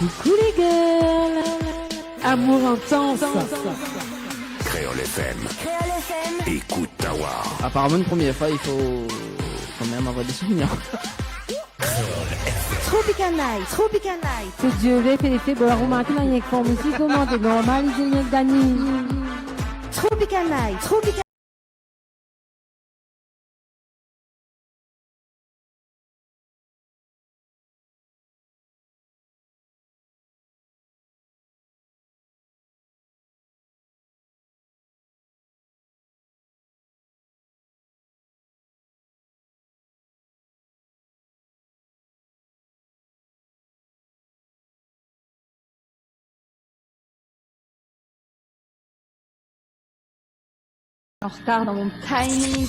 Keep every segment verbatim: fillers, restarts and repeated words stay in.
Coucou les girls. Amour intense. Kréol F M. Kréol F M. Ékout Tawar. Aparaman, premièr foi, i fo kan mèm avoir dé souvnir. Tropical Night, Tropical Night. Sé Dieu, lé fé, lé fé, bon, la romarké, la, rienk fom isi, koman, sé normal, i di rienk Dani. Tropical Night, Tropical En retard dans mon timing.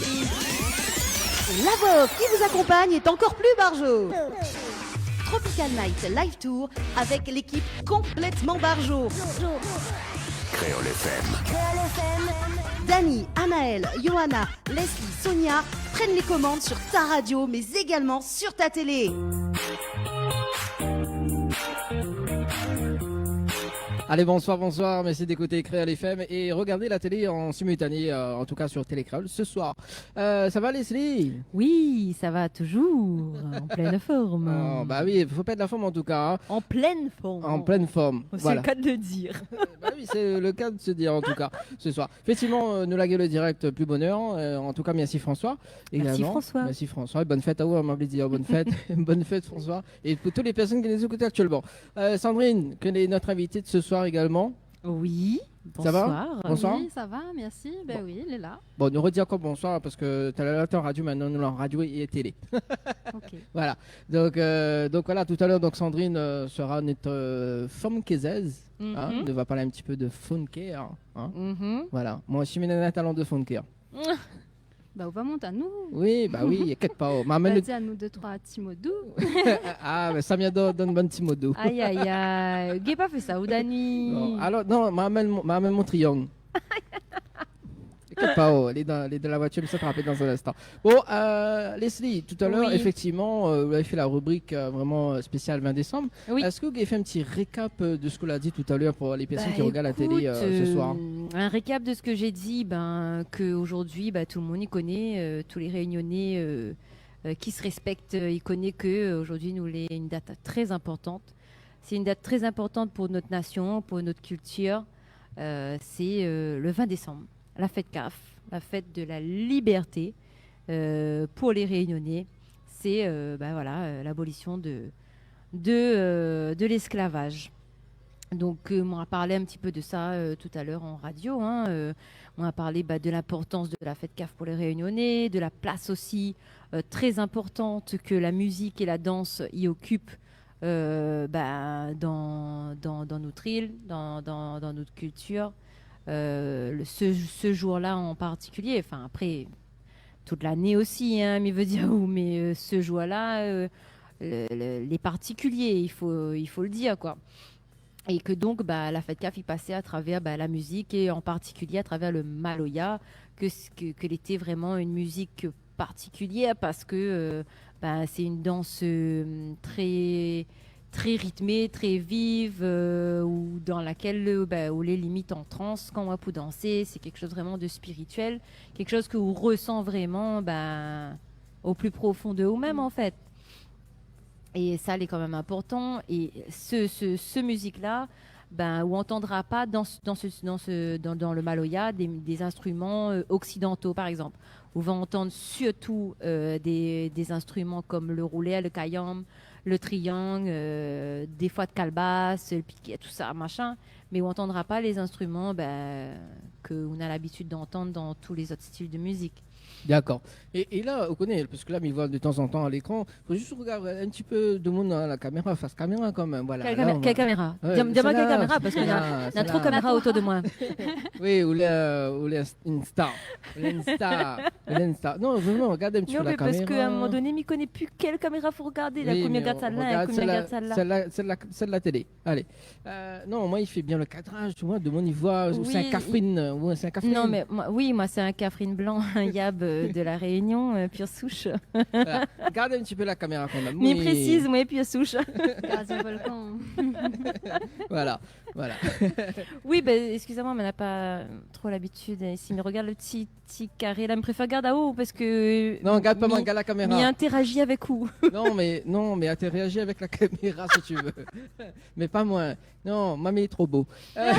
La voix off qui vous accompagne est encore plus barjo. Tropical Night Live Tour avec l'équipe complètement barjo. Kréol F M. Dani, Anaël, Johanna, Leslie, Sonia prennent les commandes sur ta radio, mais également sur ta télé. Allez, bonsoir, bonsoir, merci d'écouter Kréol F M et regardez la télé en simultané, euh, en tout cas sur Télé Kréol ce soir. Euh, ça va, Leslie ? Oui, ça va toujours, en pleine forme. Oh, bah oui, faut pas être la forme en tout cas, hein. En pleine forme. En pleine forme, voilà. C'est le cas de le dire. Bah oui, c'est le cas de se dire en tout cas ce soir. Effectivement, euh, nou larg le direct pli bonèr, euh, en tout cas, merci François. Merci également. François. Merci François. Et bonne fête à vous, hein, ma oubli dir bonne fête. Bonne fête, François. Et pour toutes les personnes qui nous écoutent actuellement. Euh, Sandrine, qui est notre invitée de ce soir également. Oui, ça va ? Bonsoir. Bonsoir. Oui, ça va, merci. Ben oui, il est là. Bon, nou redi ankor bonsoir parce que talèr la té an radio, maintenant nou lé an radio et télé. Ok. Voilà. Donc, euh, donc voilà, tout à l'heure, donc Sandrine, euh, sera notre, euh, funkeuse, hein, mhm, nou va parler un petit peu de funker, hein. Mhm. Voilà. Moi aussi, mi néna un talent de funker. Bah, ou va mont anou. Oui, bah oui, inkièt pa, oh. Ma amèn... Bah, di anou dé troi ti mo dou. Ah, mé sa mi ador, donn bann ti mo dou. Ay, ay, ay. Gingn pa fé sa, ou Dani ? Non, alors, non, ma amèn mon, ma amèn mon triangle. Inkièt pa, oh, lé dan, lé dan la voiture, mi sa trapé dans un instant. Bon, euh, Leslie, tout à l'heure, oui, effectivement, euh, vous avez fait la rubrique, euh, vraiment, euh, spéciale vingt décembre. Oui. Èske ou gingn fé in ti rékap, euh, de sak ou la di talèr pou lé pèrsone ki rogard la télé, euh, se soir ? Bah, écoute, euh, un récap de ce que j'ai dit, ben, que aujourd'hui, bah, tout le monde y connaît, euh, tous les Réunionnais, euh, euh, qui se respectent, euh, y connaît que, euh, aujourd'hui, nou lé in dat très importante. C'est une date très importante pour notre nation, pour notre culture. Euh, c'est, euh, le vingt décembre, la fête kaf, la fête de la liberté, euh, pour les Réunionnais. C'est, euh, bah voilà, euh, l'abolition de, de, euh, de l'esclavage. Donc, euh, on a parlé un petit peu de ça, euh, tout à l'heure en radio, hein, euh, on a parlé, bah, de l'importance de la fête kaf pour les Réunionnais, de la place aussi, euh, très importante que la musique et la danse y occupent, euh, bah, dans, dans, dans notre île, dans, dans, dans notre culture. Euh, le, ce, ce jour-là en particulier, enfin, après, toute l'année aussi, hein, mi vé dir, ou, mé, euh, ce jour-là, euh, le, le, lé particulier, il faut, il faut le dire, quoi. Et que donc, bah, la fête kaf i pasé à travers, bah, la musique et en particulier à travers le maloya, que, que, que lété vraiment une musique particulière parce que, euh, bah, c'est une danse, euh, très, très rythmée, très vive, euh, où, dans laquelle, euh, bah, ou lé limite en transe kan ou lé pou dansé, c'est quelque chose vraiment de spirituel, quelque chose que ou ressent vraiment, bah, au plus profond de ou-même, en fait. Et ça, lé quand même important. Et ce, ce, ce musique-là, ben, ou antandra pa dans ce, dans ce, dans ce, dans, dans le maloya des, des instruments, euh, occidentaux, par exemple. Ou va antann surtout, euh, des, des instruments comme le roulé, le kayam, le triangle, euh, des fois de kalbas, le piké, tout ça, machin. Mais ou antandra pa les instruments, ben, que ou na l'habitude d'entendre dans tous les autres styles de musique. D'accord. Et, et là, ou koné, parce que là, mi voi de temps en temps à l'écran, faut juste regarder un petit peu de moun dans la caméra, face caméra quand même, voilà. Quelle caméra ? Là, on va... Quelle caméra ? Ouais, dis-moi quelle caméra, parce qu'il y a, il y a trop de caméras autour de moi. Oui, ou lé, euh, ou lé une star. Ou lé une star. Ou lé une star. Non, vraiment, regarde un petit peu la caméra. Non, mais parce qu'à un moment donné, mi koné pu quelle caméra faut regarder, là, oui, mais on regarde celle-là, celle-là, celle de la télé. Allez. Euh, non, au moins, il fait bien le cadrage, tu vois, de moun i voi, ou c'est un kafrine, euh, ou c'est un kafrine. Oui. Non, mais moi, oui, moi, c'est un kafrine blanc, un yab, euh, de La Réunion, euh, pure souche. Voilà. Gard in ti pé la kaméra kan mèm. Mi présiz, moin, pure souche. Gardien volcan. Voilà, voilà. Oui, ben, excusez-moi, mais on n'a pas trop l'habitude ici. Mais regarde le petit, petit carré là, mi préfèr gard aou parce que... Non, gard pa moin, gard la kaméra. Mi interaji avèk ou. Non, mé, non, mé interagis avec la caméra si tu veux. Mais pas moi. Non, moin mi lé tro bo. Euh,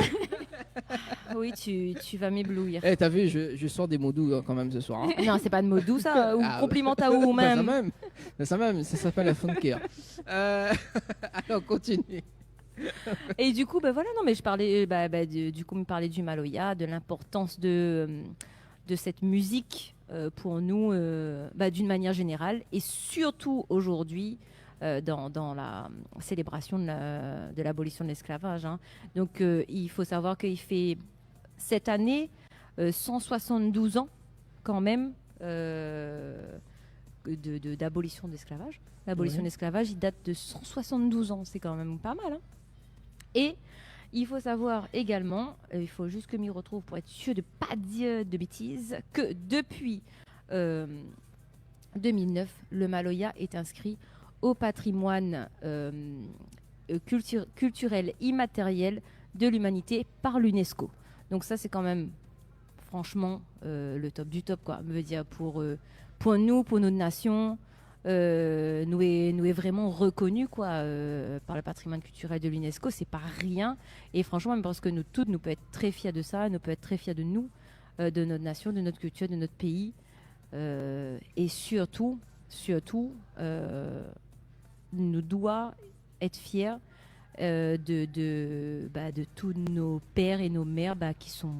Oui, tu, tu vas m'éblouir. Eh, t'as vu, je, je sors des mots doux, hein, quand même ce soir, hein. Non, c'est pas de mots doux, ça, ou... Ah, compliment à ou-même. Bah, ça même. Bah, ça même, ça s'appelle la fun care. Euh, alors, continue. Et du coup, bah voilà, non, mais je parlais, euh, bah, bah, de- du coup, mi parlais du maloya, de l'importance de, euh, de cette musique, euh, pour nous, euh, bah, d'une manière générale, et surtout aujourd'hui, euh, dans, dans la célébration de la, de l'abolition de l'esclavage, hein. Donc, euh, il faut savoir qu'il fait cette année, euh, cent soixante-douze ans quand même, euh, de, de- d'abolition de l'esclavage. L'abolition de l'esclavage, il date de cent soixante-douze ans, c'est quand même pas mal, hein. Et il faut savoir également, euh, il faut juste que mi retrouve pour être sûr de pas dire de bêtises, que depuis, euh, deux mille neuf, le maloya est inscrit au patrimoine, euh, euh, cultu- culturel immatériel de l'humanité par l'UNESCO. Donc ça, c'est quand même, franchement, euh, le top du top, quoi. Je veux dire, pour, euh, pour nous, pour notre nation, euh, nou lé, nou lé vraiment reconnus, quoi, euh, par le patrimoine culturel de l'UNESCO. C'est pas rien. Et franchement, mi pans ke nou tout, nou pé être très fiers de ça, nou pé être très fiers de nous, euh, de notre nation, de notre culture, de notre pays. Euh, et surtout, surtout, euh, nou doi être fiers, euh, de, de, bah, de tous nos pères et nos mères, bah, qui sont,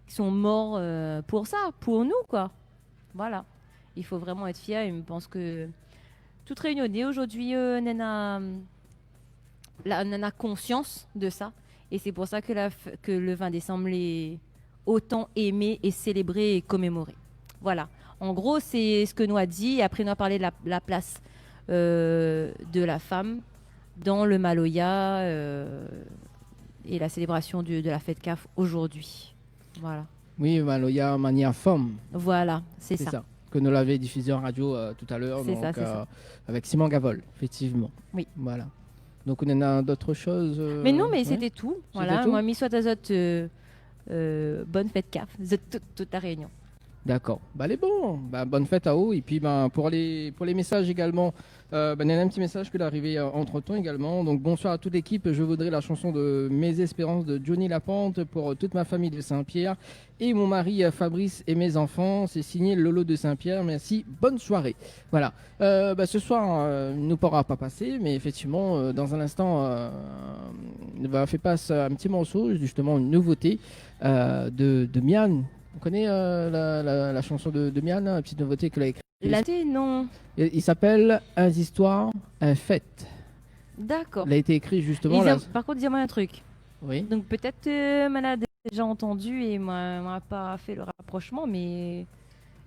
qui sont morts, euh, pour ça, pour nous, quoi. Voilà. Il faut vraiment être fier et je pense que tout Réunionnais aujourd'hui, euh, néna, la, néna conscience de ça. Et c'est pour ça que la f- que le vingt décembre est autant aimé et célébré et commémoré. Voilà. En gros, c'est ce que nou la dit. Et après, nou la parlé de la, la place, euh, de la femme dans le maloya, euh, et la célébration du- de la fête kaf aujourd'hui. Voilà. Oui, maloya, manière femme. Voilà, c'est ça. C'est ça. Que nous l'avait diffusé en radio, euh, tout à l'heure, donc, euh, avec Simon Gavol, effectivement. Oui. Voilà. Donc, on a d'autres choses, euh... Mais non, mais c'était tout. Voilà, moin, mi souhaite azot, euh, euh, bonne fête kaf, zot tout, toute la Réunion. D'accord. Bah, lé bon. Bah, bonne fête à vous. Et puis, ben, pour les, pour les messages également, euh, ben, néna in ti message ke la arivé, euh, entre-temps également. Donc, bonsoir à toute l'équipe. Je voudrais la chanson de Mes Espérances de Johnny Lapente pour, euh, toute ma famille de Saint-Pierre et mon mari, euh, Fabrice et mes enfants. C'est signé Lolo de Saint-Pierre. Merci. Bonne soirée. Voilà. Euh, bah, ce soir, euh, nou pora pa pasé, mais effectivement, euh, dans un instant, euh, nou va fé pass un petit morceau, justement, une nouveauté, euh, de, de Miane. Vous connaissez, euh, la, la, la chanson de, de Miane, hein, la petite nouveauté qu'elle a écrite ? La nouveauté, non. Il, il s'appelle Un zistoir, in fèt. D'accord. Elle a été écrite justement là. Par contre, dis-moi un truc. Oui. Donc peut-être, euh, moin la déjà entendu et moin, moin la pa fé le rapprochement, mais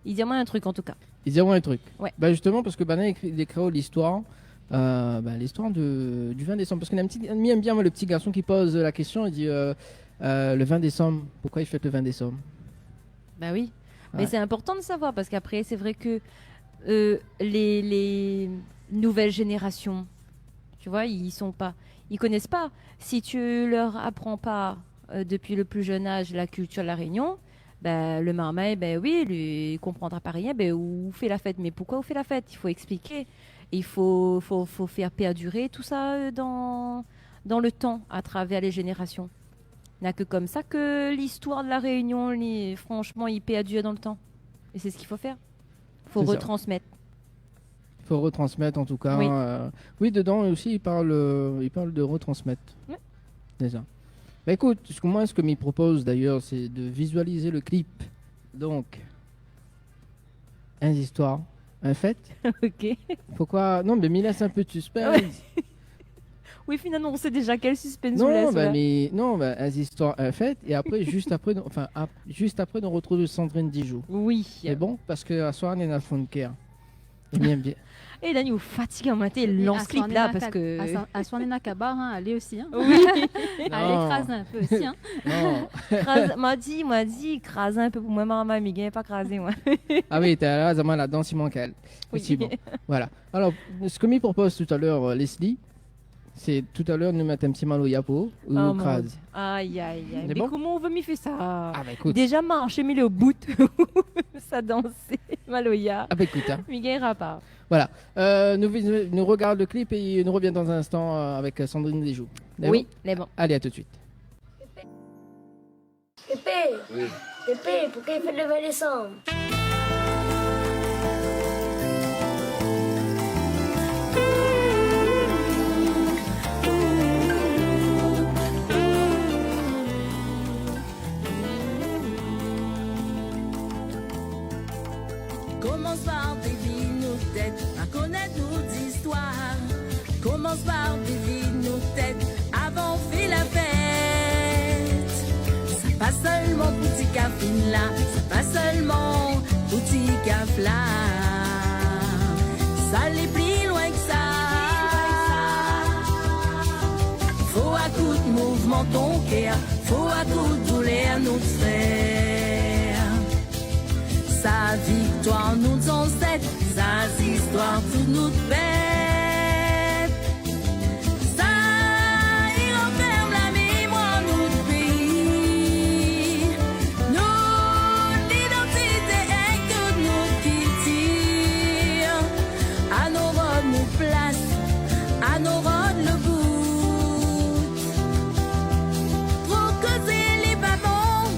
i di amoin in trik, an tou ka. I di amoin in trik. Ouais. Bah, justement, parce que, bah, néna ékri, lé kréol, l'histoire, euh, bah, l'histoire de, du vingt décembre. Parce que néna in ti, mi èm bien, moin, le petit garçon qui pose la question, il dit, euh, euh, le vingt décembre, pourquoi ils fêtent le vingt décembre ? Bah oui. Ouais. Mais c'est important de savoir, parce qu'après, c'est vrai que, euh, les, les nouvelles générations, tu vois, ils sont pas, ils connaissent pas. Si tu leur apprends pas, euh, depuis le plus jeune âge, la culture de la Réunion, ben, le marmay, ben oui, li, li konprendra pa rien, ben, ou fé la fèt. Mais pourquoi ou fé la fèt ? Il faut expliquer. Il faut, faut, faut faire perdurer tout ça, euh, dans, dans le temps, à travers les générations. Na ke comme ça que l'histoire de la Réunion, li, franchement, il perdure dans le temps. Et c'est ce qu'il faut faire. Faut retransmettre. C'est ça. Faut retransmettre, en tout cas, oui. Euh, oui, dedans aussi, il parle, euh, il parle de retransmettre. Ouais. C'est ça. Bah, écoute, ce que moi, ce que mi propose d'ailleurs, c'est de visualiser le clip. Donc, in zistoir, in fèt. Ok. Pourquoi ? Non, mais mi lès in pé de suspense. Ouais. Oui, finalement, on sait déjà quel suspense ou lès, bah, là. Non, mais, non, bah, in zistoir, in fèt, et après, juste après, nou, enfin, ap-, juste après, nou retrouve Sandrine Dijoux. Oui. C'est bon ? Parce que à soir, néna Fun Care. Bien, bien. É Dani, ou fatig amoin, té, lans klip la, parske asoir néna kabar, hein, alé osi, hein. Oui. Alé, kraz in pé osi, hein. Non. Kraz, ma di, ma di, kraz in pé pou moin, marmay, mi gingn pa krazé, moin. Ah oui, té la, zama la dans, i mank èl. Oui. Osi, bon. Voilà. Alor, sak mi propoz talèr, euh, Leslie, sé talèr nou mèt in ti maloya pou ou, ou kraz. Mon Dieu. Aïe, aïe, aïe. Mé bon ? Koman ou vé mi fé sa ? Ah, bah, ékout. Déza marshé, mi lé o bout. Sa dansé, maloya. Ah, bah, ékout, hein. Mi gingnra pa. Voilà. Euh, nou, nou, nou rogard le klip é nou rovien dan in instan, euh, avèk, euh, Sandrine Desjou. Lé bon ? Oui, lé bon. Alé, à tout de suite. Pépé. Oui. Pépé, poukosa i fèt le vin désanm ? Komans par dévin nout tèt, par konèt nout zistoir. Komans par dévin nout tèt avan fé la fèt. Sa pa sèlman pou ti kafine la, sa pa sèlman pou ti kaf la. Sa lé pli loin ke sa. Fo akout mouvman ton kèr, fo akout doulèr nout frèr. Sa viktoir nout zansèt, sa zistoir tout nout pèp. Sa i ranferm la mémoir nout péi, nout lidantité èk tout nout kiltir. Anou rod nout plas, anou rod le bout. Tro kozé lé pa bon,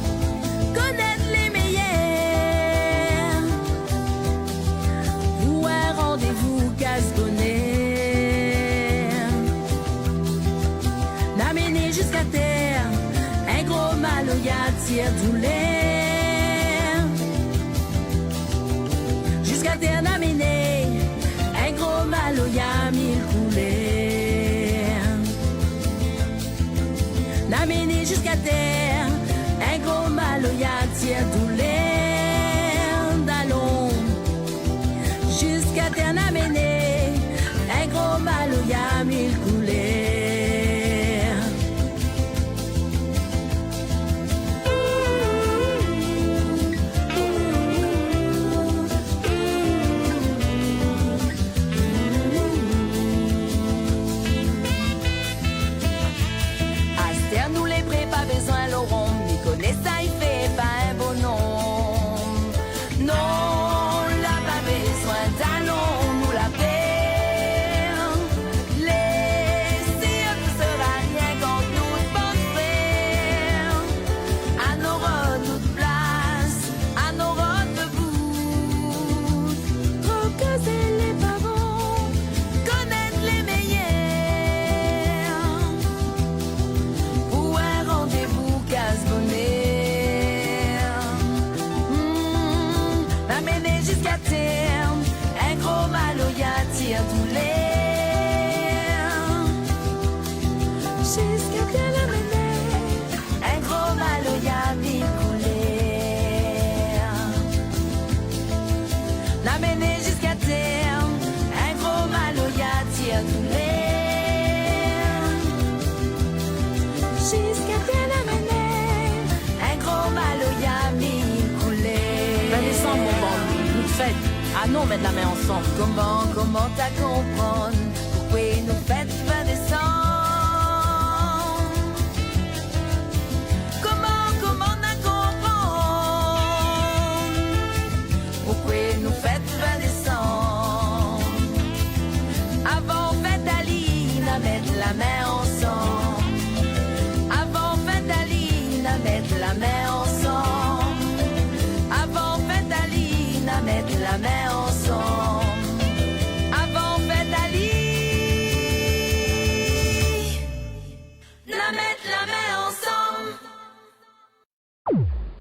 konèt lé méyèr. Pou in randévou kas bonèr. Na mené ziska tèr in gro maloya tir doulèr. Ziska tèr na mené in gro maloya mil koulèr. Na mené ziska tèr in gro maloya tir doulèr. Dalon. Ziska tèr na mené in gro maloya mil koulèr. Astèr nou lé pré, pa bézoin lo ronm, mi koné sa i fé pa in bonom. Non, la pa bézoin dalon, nou la pèr. Lésir nou sra rienk ant nout bann frèr. Anou rod nout plas, anou rod le bout. Tro kozé lé pa bon, konèt lé méyèr. Pou in randévou kas bonèr. Hmm, na mené ziska tèr in gro maloya tir doulèr. Ziska tèr na mené in gro maloya mil koulèr. Na mené ziska tèr in gro maloya tir doulèr. Ziska tèr na mené in gro maloya mil koulèr. Vin désanm, mon bann, nout fèt, anon mèt la min ansanm. Koman, koman ta konprann poukoué nou fèt vin désanm ? Koman, koman na konprann poukoué nou fèt vin désanm ? Avan fèt ali, na mèt la min ansanm. Avan fèt ali, na mèt la min ansanm. Avan fèt ali, na mèt la min ansanm. Avan fèt ali, na mèt la min ansanm.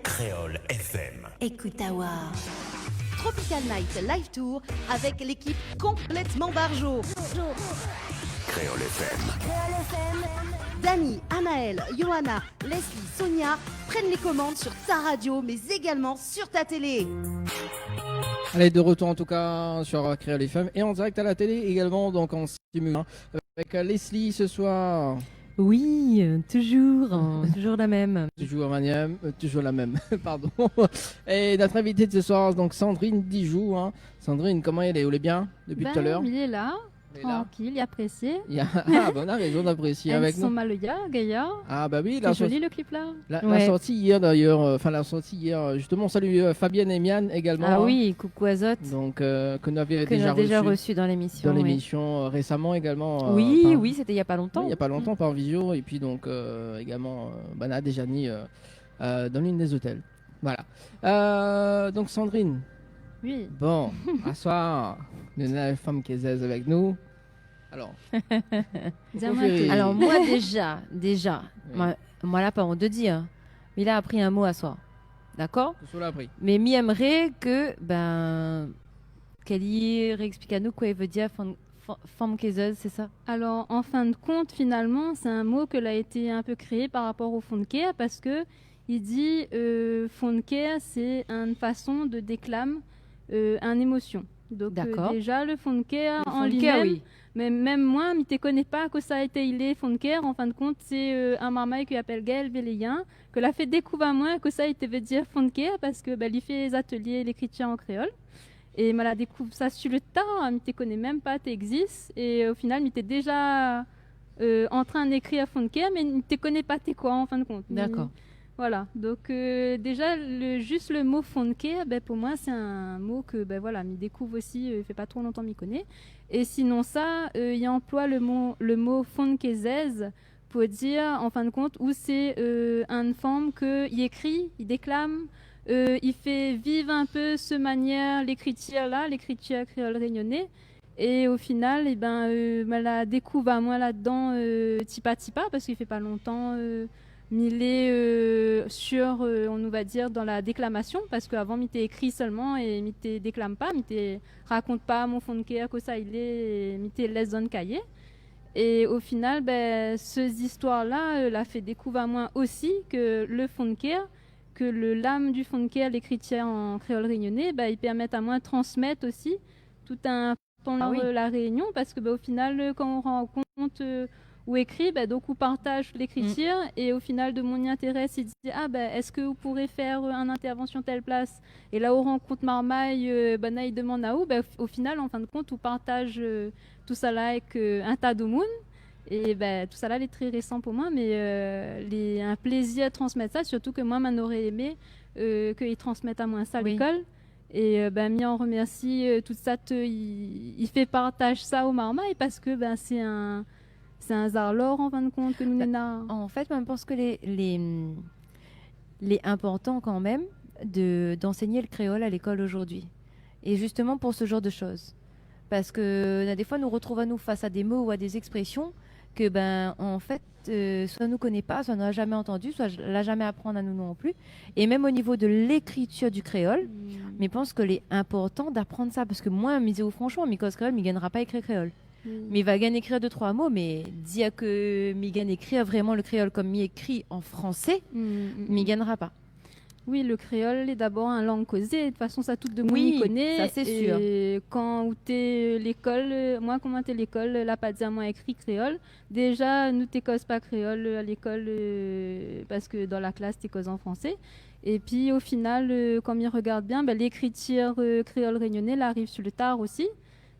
Kréol F M. Écoute Awa. Tropical Night Live Tour avec l'équipe complètement barjo. Kréol F M. Dani, Anaël, Johanna, Leslie, Sonia prennent les commandes sur ta radio, mais également sur ta télé. Allez, de retour en tout cas sur, euh, Kréol F M et en direct à la télé également, donc en simultané avec, euh, Leslie ce soir. Oui, euh, toujours, euh, toujours la même. Toujours la même, euh, toujours la même, pardon. Et notre invitée de ce soir, donc Sandrine Dijoux, hein. Sandrine, koman i lé ? Ou lé bien depuis tout à l'heure ? Ben, mi lé la, Lé la. Trankil, i aprésié. I a, ah, ben, ou na rézon d'aprésié avèk nou. Èl son maloya, gayar. Ah, bah oui, la sorti, lo klip la. La, la sorti yèr d'ayèr, euh, enfin, la sorti yèr, euh, justement, on salue, euh, Fabienne et Mian également, hein. Ah oui, coucou azot. Donc, euh, ke nou la déza resu dan lémisyon, euh, résaman également, euh, par, oui, sété i a pa lontan, i a pa lontan, par visio, épi donk, euh, également, euh, ben, nou la déza ni, euh, euh, dan linn dé zotèl. Voilà. Euh, donk Sandrine. Oui. Bon, aswar, nou néna in fanm ké zèz avèk nou. Alor, di amoin in trik. Alor, moin, déza, déza, moin, moin la pa ont de dir, hein. Mi la apri in mo aswar. Dakor ? Kosa ou la apri ? Mé mi èmré ke, ben, Kelly rééksplik anou kosa i vé dir fanm, fanm, fanm ké zèz, sé sa ? Alor, an fin de kont, finalman, sé in mo ke la été in pé kréé par rapor o fonnkèr, parske i di, euh, fonnkèr, sé in fason de déklam, euh, in émosyon. Donk, euh, déza, lo fonnkèr an li mèm, mé mèm moin, mi té koné pa kosa été i lé fonnkèr. An fin de kont, sé, euh, in marmay ki apèl Gaël Véléyen ke la fé dékouv amoin kosa i té vé dir fonnkèr, parske, ben, li fé zatélié lékritir an kréol. É moin la dékouv sa su lo ta, mi té koné mèm pa té égzis. É o final, mi té déza, euh, antrin ékrir fonnkèr, mé mi té koné pa té koi, an fin de kont. Dakor. Voilà. Donk, euh, déza, lo, zis lo mo fonnkèr, ben, pou moin, sé in mo ke, ben, voilà, mi dékouv osi, euh, i fé pa tro lontan mi koné. É sinonsa, euh, i anploi lo mo, lo mo fonn ké zèz pou dir, an fin de kont, ou sé, euh, in fanm ke i ékri, i déklam, euh, i fé viv in pé se manièr lékritir la, lékritir kréol rényoné. É o final, é ben, euh, moin la dékouv amoin ladan, euh, tipa tipa, parske i fé pa lontan, euh, mi lé, euh, sur, euh, on va dir, dan la déklamasyon, parske avan, mi té ékri sèlman é mi té déklam pa, mi té rakont pa mon fonnkèr kosa i lé, é mi té lès dan kayé. É o final, ben, sé zistwar la, euh, la fé dékouv amoin osi ke lo fonnkèr, ke lo, lam di fonnkèr, lékritir an kréol rényoné, ben, i pèrmèt amoin transmèt osi tout in pan, euh, La Rényon, parske, ben, o final, euh, kan ou rankont, euh, ou ékri, ben, donk ou partaz lékritir, é o final, demoun i intérès, i di, ah, ben, èske ou pouré fèr, euh, in intèrvansyon tèl plas ? É la ou rankont marmay, euh, ben, la i demann aou, ben, o final, an fin de kont, ou partaz, euh, tousala avèk, euh, in ta demoun. É ben, tousala lé tré résan pou moin, mé, euh, lé in plézir transmèt sa, sirtou ke moin, moin noré émé, euh, ke i transmèt amoin sa lékol. É, euh, ben, mi an remèrsi, euh, tout sat, euh, i, i fé partaz sa o marmay, parske, ben, sé in, sé in zarlor, an fin de kont, ke nou néna. An fèt, moin, mi pans ke lé, lé, lé inportan kan mèm de, d'anségné lo kréol a lékol zordi. É zistoman pou se janr de shoz. Parske, euh, na défoi, nou rotrouv anou fas a dé mo ou a dé zèkspresyon ke, ben, an fèt, euh, soi nou koné pa, soi nou la zamé antandi, soi la zamé aprann anou non pli. É mèm o nivo de lékritir di kréol, mi pans ke lé inportan d'aprann sa, parske moin, mi di aou franshman, mi koz kréol, mi gingn pa ékri kréol. Mi va gingn ékri dé troi mo, mé dir ke mi gingn ékri vréman lo kréol konm mi ékri an fransé, mi gingn pa. Oui, lo kréol lé dabor in lang kozé. De tout fason, sa, tout demoun i koné. Oui, sa, sé sir. É kan ou té lékol, euh, moin, kan moin té lékol, la pa di amoin ékri kréol. Déza, nou té koz pa kréol, euh, a lékol, euh, parske dan la klas, té koz an fransé. Épi, o final, euh, kan mi rogard bien, ben, lékritir, euh, kréol rényoné, la ariv su lo tar osi.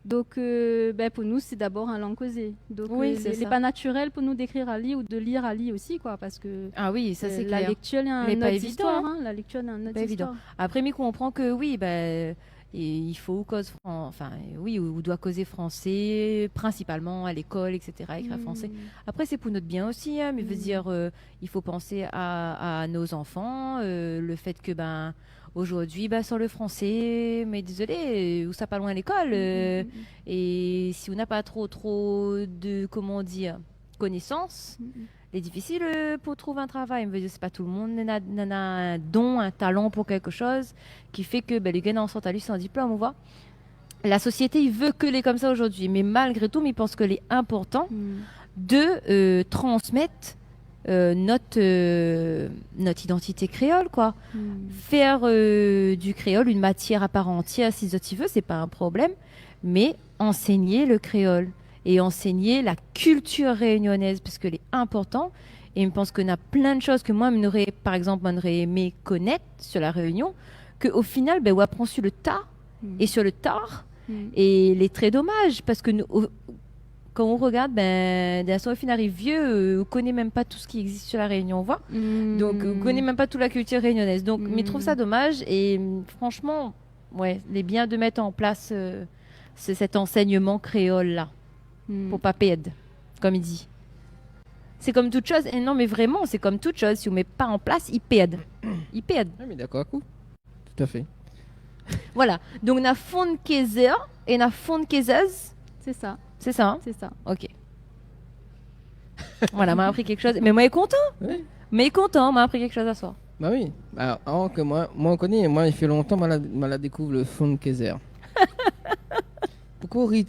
Donk, euh, ben, pou nou, sé dabor in lang kozé. Donk, oui, euh, sé sa. Lé pa natirèl pou nou d'ékri ali ou de lir ali osi, koi, parske, ah oui, sa, euh, sé klèr. La léktir, lé pa évidan, hein. La léktir, lé in not zistwar. Apré, mi konpran ke, oui, ben, é i fo ou koz fran-, anfin, oui, ou, ou doi kozé fransé, prinsipalman a lékol, et cetera, ékri an fransé. Apré, sé pou nout bien osi, hein, mé vé dir, euh, i fo pansé a, a nos zanfan, euh, lo fèt ke, ben, zordi, ben, san lo fransé, mé dézolé, euh, ou sa pa loin lékol, euh, é si ou na pa tro, tro de, koman dir, konésans, lé difisil, euh, pou trouv in travay. Mi vé dir, sé pa tout demoun néna, néna in don, in talan pou kékshoz ki fé ke, ben, li gingn an sort ali san diplom, ou voi. La sosiété i vé ke lé konmsa zordi, mé malgré tou, mi pans ke lé inportan de, euh, transmèt, euh, nout, euh, nout idantité kréol, koi. Fèr, euh, du kréol in matièr a par antièr, si zot i vé, sé pa in problèm, mé ansègn le kréol é ansègn la kiltir rényonèz, parske lé inportan. É mi pans ke na plin de shoz ke moin, mi noré, par égzanp, moin noré émé konèt sur La Rényon, ke o final, bin, ou aprann sur le ta, é sur le tar, é lé tré domaz, parske nou, o, kan ou rogard, bin, d'in soi, ou fine ariv vié, euh, ou koné mèm pa tout sak i égzis sur La Rényon, ou voi. Donk, ou koné mèm pa tout la kiltir rényonèz. Donk, mi trouv sa domaz é, mm, fransman, ouais, lé bien de mèt an plas, euh, ce, cet enseignement créole-là, pou pa pèrd, konm i di. Sé konm tout shoz. É non, mé vréman, sé konm tout shoz. Si ou mèt pa an plas, i pèrd. I pèrd. Ah, mé dakor avèk ou. Tout à fait. Voilà. Donk, na fonkézèr é na fonkézèz. Sé sa. Sé sa, hein ? Sé sa. Ok. Voilà, ma apri kékshoz. Mé moin lé kontan. Oui. Moin lé kontan, ma apri kékshoz aswar. Ba oui. Ba, alor ke moin, moin, ou koné, moin, i fé lontan, moin la, moin la dékouv le fonkézèr. Poukosa ou ri ?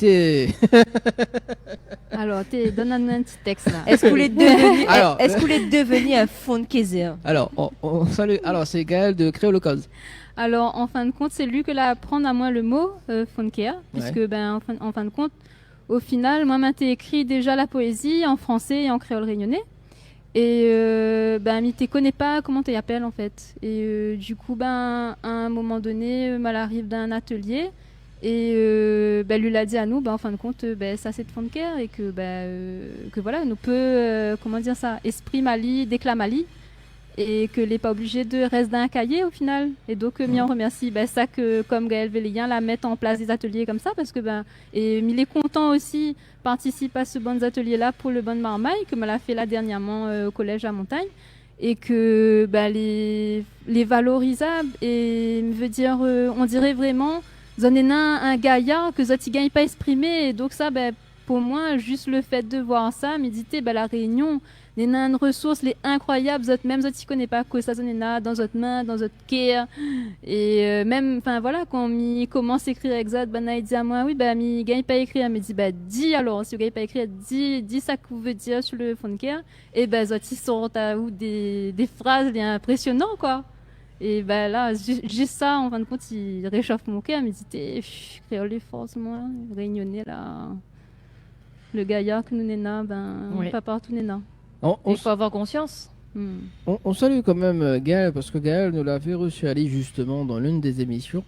Alor, té, donn anou in ti tèks, la. Èske ou lé devni, alor, èske ou lé devni in fonkézèr ? Alor, on, on salue, alor, sé Gaël de Créole Cause. Alor, an fin de kont, sé li ke la aprann amoin le mo, euh, fonkézèr, ouais, puiske, bin, an fin, an fin de kont, o final, moin, ma té ékri déza la poézi an fransé é an kréol rényoné. É, euh, bin, mi té koné pa koman té i apèl, an fèt. É, euh, du kou, bin, a in moman doné, euh, ma la ariv dan in atelié. É, euh, bin, li la di anou, bin, an fin de kont, euh, bin, sa sé de fonkézèr é ke, bin, euh, ke voilà, nou pé, euh, koman dir sa, ésprim ali, déklam ali. É ke lé pa oblizé de rès dan in kayé o final. É donk, euh, mi an remèrsi, bin, sak, konm Gaël Véléen, la mèt an plas dé atelié konmsa, parske, bin, é mi lé kontan osi partisip a se bann atelié-la pou le bann marmay, ke ma la fé la dèrnièrman, euh, o kolèz La Montagne. É ke, bin, lé, lé valorizab, é, mi vé dir, euh, on diré vréman, zot néna in gayar ke zot i gingn pa ésprimé. É donk sa, bin, pou moin, zis le fèt de voir sa, mi di, té, bin, La Rényon, néna in resours, lé inkroyab, zot mèm, zot i koné pa kosa zot néna dan zot min, dan zot kèr. É, euh, mèm, anfin, voilà, kan mi komans ékrir èk zot, banna i di amoin, oui, bin, mi gingn pa ékrir. Mi di, bin, di alor, si ou gingn pa ékrir, di, di sak ou vé dir sur le fonkézèr. É bin, zot i sort aou dé, dé fraz, lé inprésionan, koi. É bin la, zis, zis sa, an fin de kont, i réshof mon kèr, mi di, té, pff, kréol lé for, moin, rényoné, la. Le gayar ke nou néna, bin, oui, pa partou néna. On, on, i fo avoir konsians. Hmm. On, on salue quand même, euh, Gaël, parce que Gaël, nous l'avait reçu, ali, justement, dans l'une des émissions.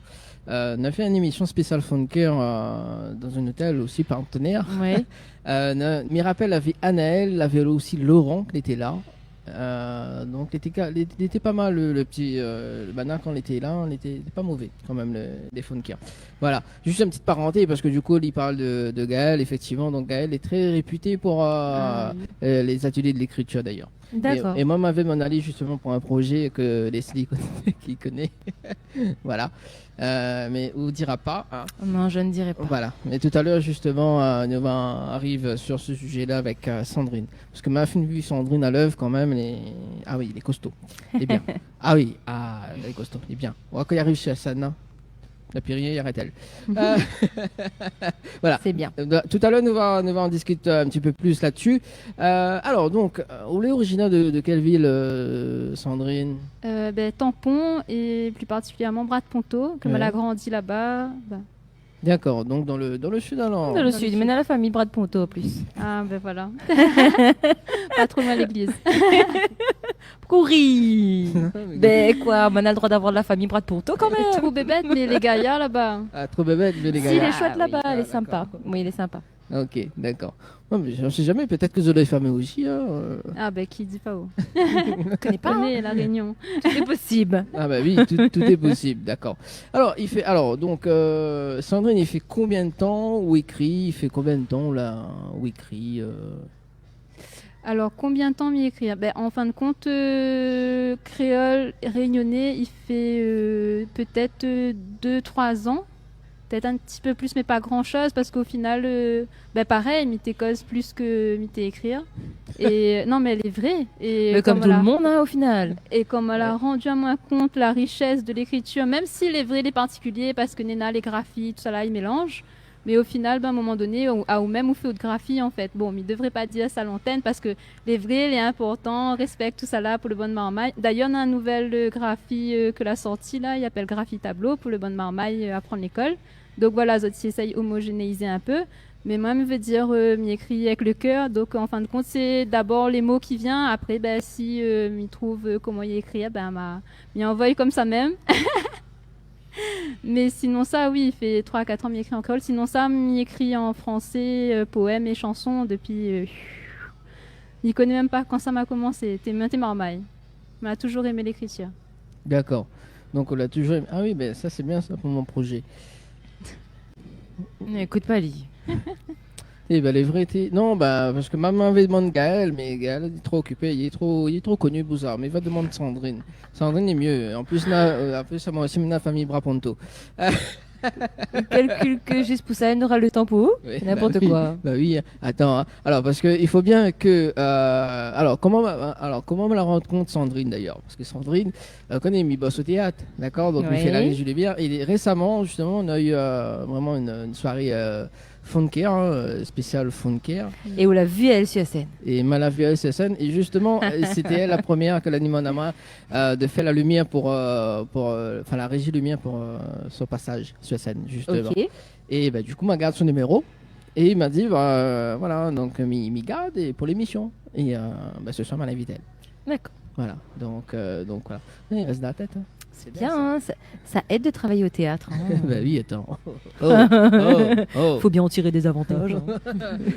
Euh, on a fait une émission spéciale fonkézèr, euh, dans un hôtel aussi partenaire. Oui. Euh, na-, mi rapèl, lavé Anaël, lavé osi Laurent, ki lété la. Euh, donk, lété ka-, lé-, lété pa mal, le, le ti, euh, le banna, kan lété la, lété, lété pa mové, kan mèm, le, lé fonkézèr. Voilà. Juste une petite parenthèse, parce que du coup, li parl de, de Gaël, effectivement. Donc, Gaël est très réputé pour, euh, euh, les ateliers de l'écriture, d'ailleurs. D'accord. Et, et moin, ma vé m'in alé justement pou in projé ke Leslie i koné, ki koné. Voilà. Euh, mé ou dira pa, hein. Non, je ne dirai pas. Voilà. Mé tout à l'heure, justement, euh, nou va ariv sur ce sujet-là avec, euh, Sandrine. Parce que ma fine vi Sandrine à l'œuvre quand même, lé, ah oui, lé kosto. Lé bien. Ah oui, ah, lé kosto, lé bien. Ou voi, kan i ariv sur scène, hein, la pirièr i arèt, èl. Euh, voilà. C'est bien. Euh, tout à l'heure, nou va, nou va en discuter un petit peu plus là-dessus. Euh, alors, donc, euh, ou lé originaire de, de quelle ville, euh, Sandrine ? Euh, bin, Tampon et plus particulièrement Bras de Ponto, ke ma la grandi laba. Ouais. Bin. D'accord, donc dans le, dans le sud, alors. Dans le sud, mé néna la fami Bras de Ponto, an plis. Ah, bin voilà. Pa tro loin légliz. Kouri. Bin koi, moin néna le droi d'avoir la fami Bras de Ponto kan mèm. Tro bébèt, mé lé gayar laba. Ah, tro bébèt, mé lé gayar. Si, lé shouèt laba, lé sinpa. Ah oui, ah, d'accord. Oui, lé sinpa. Ok, d'accord. Non, mais on sait jamais, peut-être que zot lé fami osi, hein, euh. Ah, bin, ki di pa, oh. Koné pa, hein. Koné La Rényon. Tout est possible. Ah, bah oui, tout, tout est possible, d'accord. Alors, i fé, alors, donc, euh, Sandrine, i fé konbien de tan ou ékri, i fé konbien de tan la ou ékri, euh ? Alor, konbien de tan mi ékri ? Bin, an fin de kont, euh, kréol rényoné, i fé, euh, pétèt, euh, dé, troi zan. Pétèt in ti pé plis, mé pa gran shoz, parske o final, euh, bin, parèy, mi té koz plis ke mi té ékri. É, non, mé lé vré. É mé konm tout le moun, hein, o final. É konm ma la rann amoin kont la richès de lékritir, mèm si lé vré, lé partikilié, parske néna lé grafi, tousala, i mélanz. Mé o final, bin, a in moman doné, ou, a ou mèm ou fé out grafi, an fèt. Bon, mi devré pa dir sa a lantèn parske lé vré, lé inportan, rèspèk tousala pou le bann marmay. Dayèr, na in nouvèl, euh, grafi, euh, ke la sorti la, i apèl grafi tablo pou le bann marmay, euh, aprann lékol. Donk voilà, zot i éséy omozénéizé in pé. Mé moin, mi vé dir, euh, mi ékri avèk le kèr. Donk, an fin de kont, sé dabor lé mo ki vien. Apré, bin, si, euh, mi trouv, euh, koman i ékri, bin, ma, mi anvoy konmsa mèm. Mé sinonsa, oui, i fé troi, kat an mi ékri an kréol. Sinonsa, mi ékri an fransé, euh, poèm é shanson dopi, euh, mi koné mèm pa kan sa ma komansé. Té, moin té marmay. Ma touzour èmé lékritir. Dakor. Donk, ou la touzour èmé. Ah oui, bin, sa, sé bien, sa, pou mon projé. Ékout pa li. Eh bin, lé vré, té. Non, ba, parske ma, ma vé domann Gaël, mé Gaël lé tro okipé, li lé tro, li lé tro koni pou sa. Mé va domann Sandrine. Sandrine lé myé. An plis, na, euh, apré sa, moin osi, na fami Braponto. Ou kalkil ke zis pou sa, nora le tan pou ou ? Oui, ba oui. N'importe quoi. Ba oui, atann, hein. Alor, parske i fo bien ke, euh, alor, koman, alor, koman ma la rann kont Sandrine, dayèr ? Parske Sandrine, euh, koné, mi bos o téat, dakor ? Donk, mi fé la réji lumière. Oui. É résaman, zistoman, nou la u, euh, vréman in, in soiré, euh, Funker, hein, euh, spésial Funker. É ou la vu aèl su la sèn. É ma la vu aèl su la sèn. É zistoman, euh, sété aèl la promièr ke la domann amoin, euh, de fé la lumière pou, euh, pou, euh, anfin, la réji lumière pou, euh, son pasaz su la sèn, zistoman. Ok. É ba, du kou, ma gard son niméro. É li la di, ba, euh, voilà, donk, mi, mi gard é pou lémision. É, euh, ba, se soir, ma la invit aèl. Dakor. Voilà. Donk, euh, donk, voilà. Oui, i rès dan la tèt, hein. Sé bien, sa. Bien, hein, sa, sa èd de travay o téat, hein. Ba oui, atann. Oh, oh, oh. Fo bien an tir dé zavantaz, hein.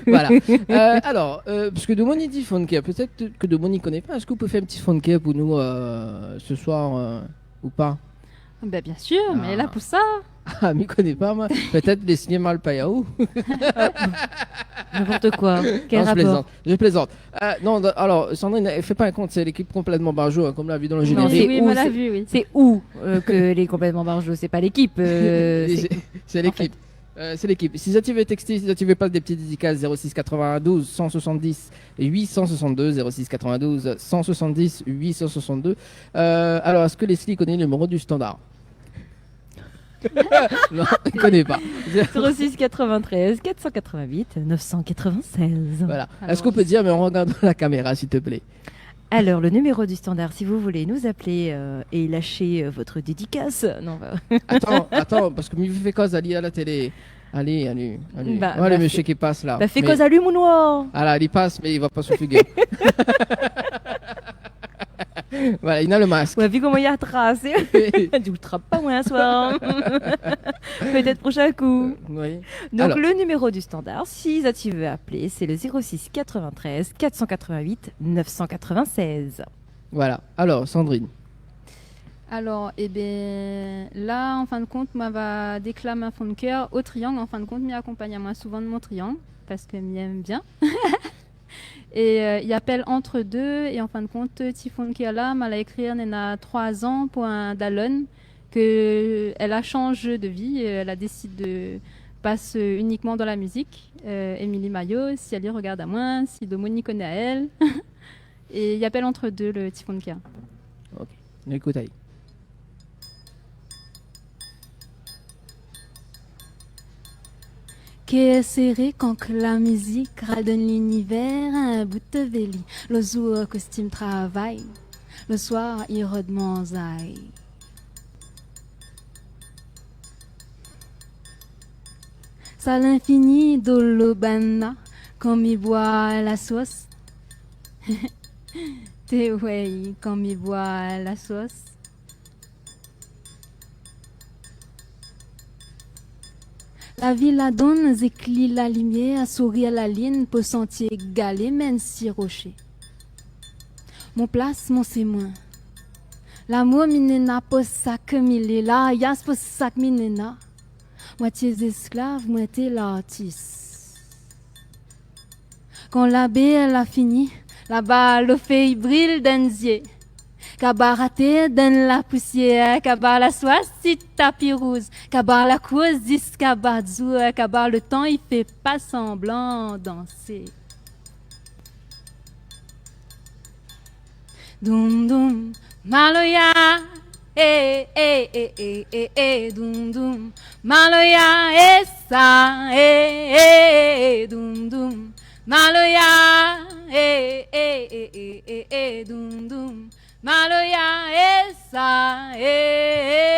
Voilà. Euh, alor, euh, parske domoun i di Funker, pétèt ke domoun i koné pa. Èske ou pé fé in ti Funker pou nou, euh, se soir, euh, ou pa ? Bin, bien sir, mé la pou sa. Ah, mi koné pa, moin. Pétèt lé cinéma Payao. N'importe quoi. Quel rapport ? Non, je plaisante. Je plaisante. Euh, non, d-, alor, Sandrine, fé pa in kont, sé lékip Konplètman Barjo, hein, konm la vi dan le générique. Non, sé ou, ma la vu, oui. Sé ou, euh, ke lé Konplètman Barjo, sé pa lékip, euh, sé, sé lékip. Euh, sé lékip. Si zot i vé texté, si zot i vé pas dé ti dédikas, zéro six quatre-vingt-douze cent soixante-dix huit cent soixante-deux, zéro six quatre-vingt-douze cent soixante-dix huit cent soixante-deux. Euh, alor, èske Leslie koné le niméro du standard ? Non, i koné pa. Zéro six quatre-vingt-treize quatre cent quatre-vingt-huit neuf cent quatre-vingt-seize. Voilà. Alor, èske ou pé dir, mé an rogardant la kaméra, s'il te plaît ? Alors, le numéro du standard, si vous voulez nous appeler, euh, et lâcher, euh, votre dédicace, non, bah. Atann, atann, parske mi fé koz ali a la télé. Alé, alé, alé. Ba, ouais, ba, le mésyé ki pas la. Ba, fé koz ali, mon noir. Ah la, li pas, mé li voi pa son figir. Voilà, li na le mask. Ouais, vu koman li la trasé. Di, ou trap pa moin in soir. Pétèt proshin kou. Euh, oui. Donk, alor, le numéro du standard, si zot i vé apèl, sé le zéro six quatre-vingt-treize quatre cent quatre-vingt-huit neuf cent quatre-vingt-seize. Voilà. Alor, Sandrine. Alor, ébin, la, an fin de kont, moin va déklam in fon de kèr o Triangle. An fin de kont, mi akonpagn amoin souvan de mon triangle, parske mi èm bien. É, euh, i apèl Entre deux, é an fin de kont, ti fon de kèr la, ma la ékri néna troi zan pou in dalone ke, euh, èl la shanj de vi, euh, èl la désid de pas, euh, inikman dan la mizik. Euh, Émilie Maillot, si èl i rogard amoin, si domoun i koné aèl. É i apèl Entre deux, le ti fon de kèr. Ok, nou ékout ali. Kèr séré kan la mizik radonn linivèr in bout véli. Le zour, kostim travay. Le soir, i rod manzay. Sa linfini dolo banna, kan mi boi la sos. Té wèy, kan mi boi la sos. La vi la donn zékli la limièr, sourir la line, po santi égalé, menm si roshé. Mon plas, mon sé moin. Lamour mi néna po sak mi lé, la yas po sak mi néna. Moitié zésklav, moitié lartis. Kan la bèr la fini, laba lo fèy bril dan zié. Kabar atèr dan la pousièr, kabar la swas si tapi rouz, kabar la kours ziska ba zour, kabar le tan i fé pa sanblan dansé. Doum doum, maloya. Eh, eh, eh, eh, eh, eh, doum, doum. Maloya, eh, sa, eh, eh, eh, eh, doum, doum. Maloya, eh, eh, eh, eh, eh, eh, doum, doum. Maloya, eh, sa, eh, eh, eh.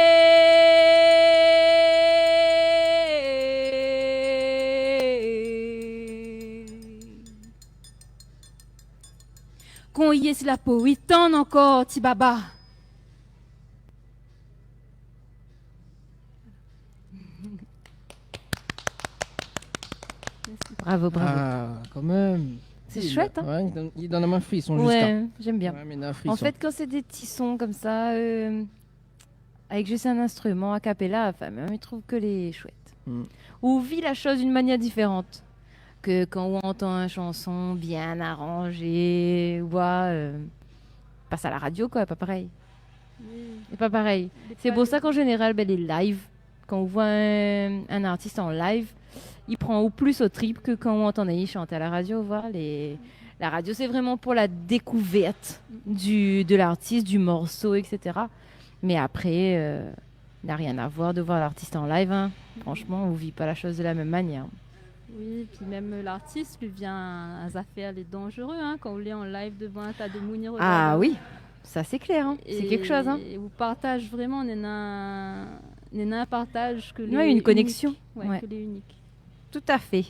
Kan i yé si la po, i tann ankor, ti baba. Bravo, bravo. Ah, quand même. C'est chouette, hein ? Ouais, il donne, il donne un frisson, jusqu'à... Ouais, j'aime bien. Ouais, mais un frisson. En fait, quand c'est des petits sons comme ça, euh, avec juste un instrument a cappella, enfin, mi trouv ke lé chouette. Mm. Ou vi la chose d'une manière différente que quand on entend une chanson bien arrangée, ou, euh, passe à la radio, quoi, pas pareil. Oui. C'est pas pareil. C'est pour ça qu'en général, ben, les lives, kan ou voi in, in artis an live, i pran aou plis o trip ke kan ou antann ali shant a la radio, ou voi, lé, la radio, c'est vraiment pour la découverte du, de l'artiste, du morceau, et cetera. Mais après, euh, n'a rien à voir de voir l'artiste en live, hein. Franchement, on vit pas la chose de la même manière. Oui, pi mèm, euh, l'artis, li vien a zafèr lé danzéré, hein, kan ou lé an live dovan in ta de moun i rogard. Ah oui, ça c'est clair, hein. C'est quelque chose, hein. É ou partaz vréman, néna, néna in partaz ke lé inik. Ouais, une connexion. Ouais, ke lé inik. Tout à fait.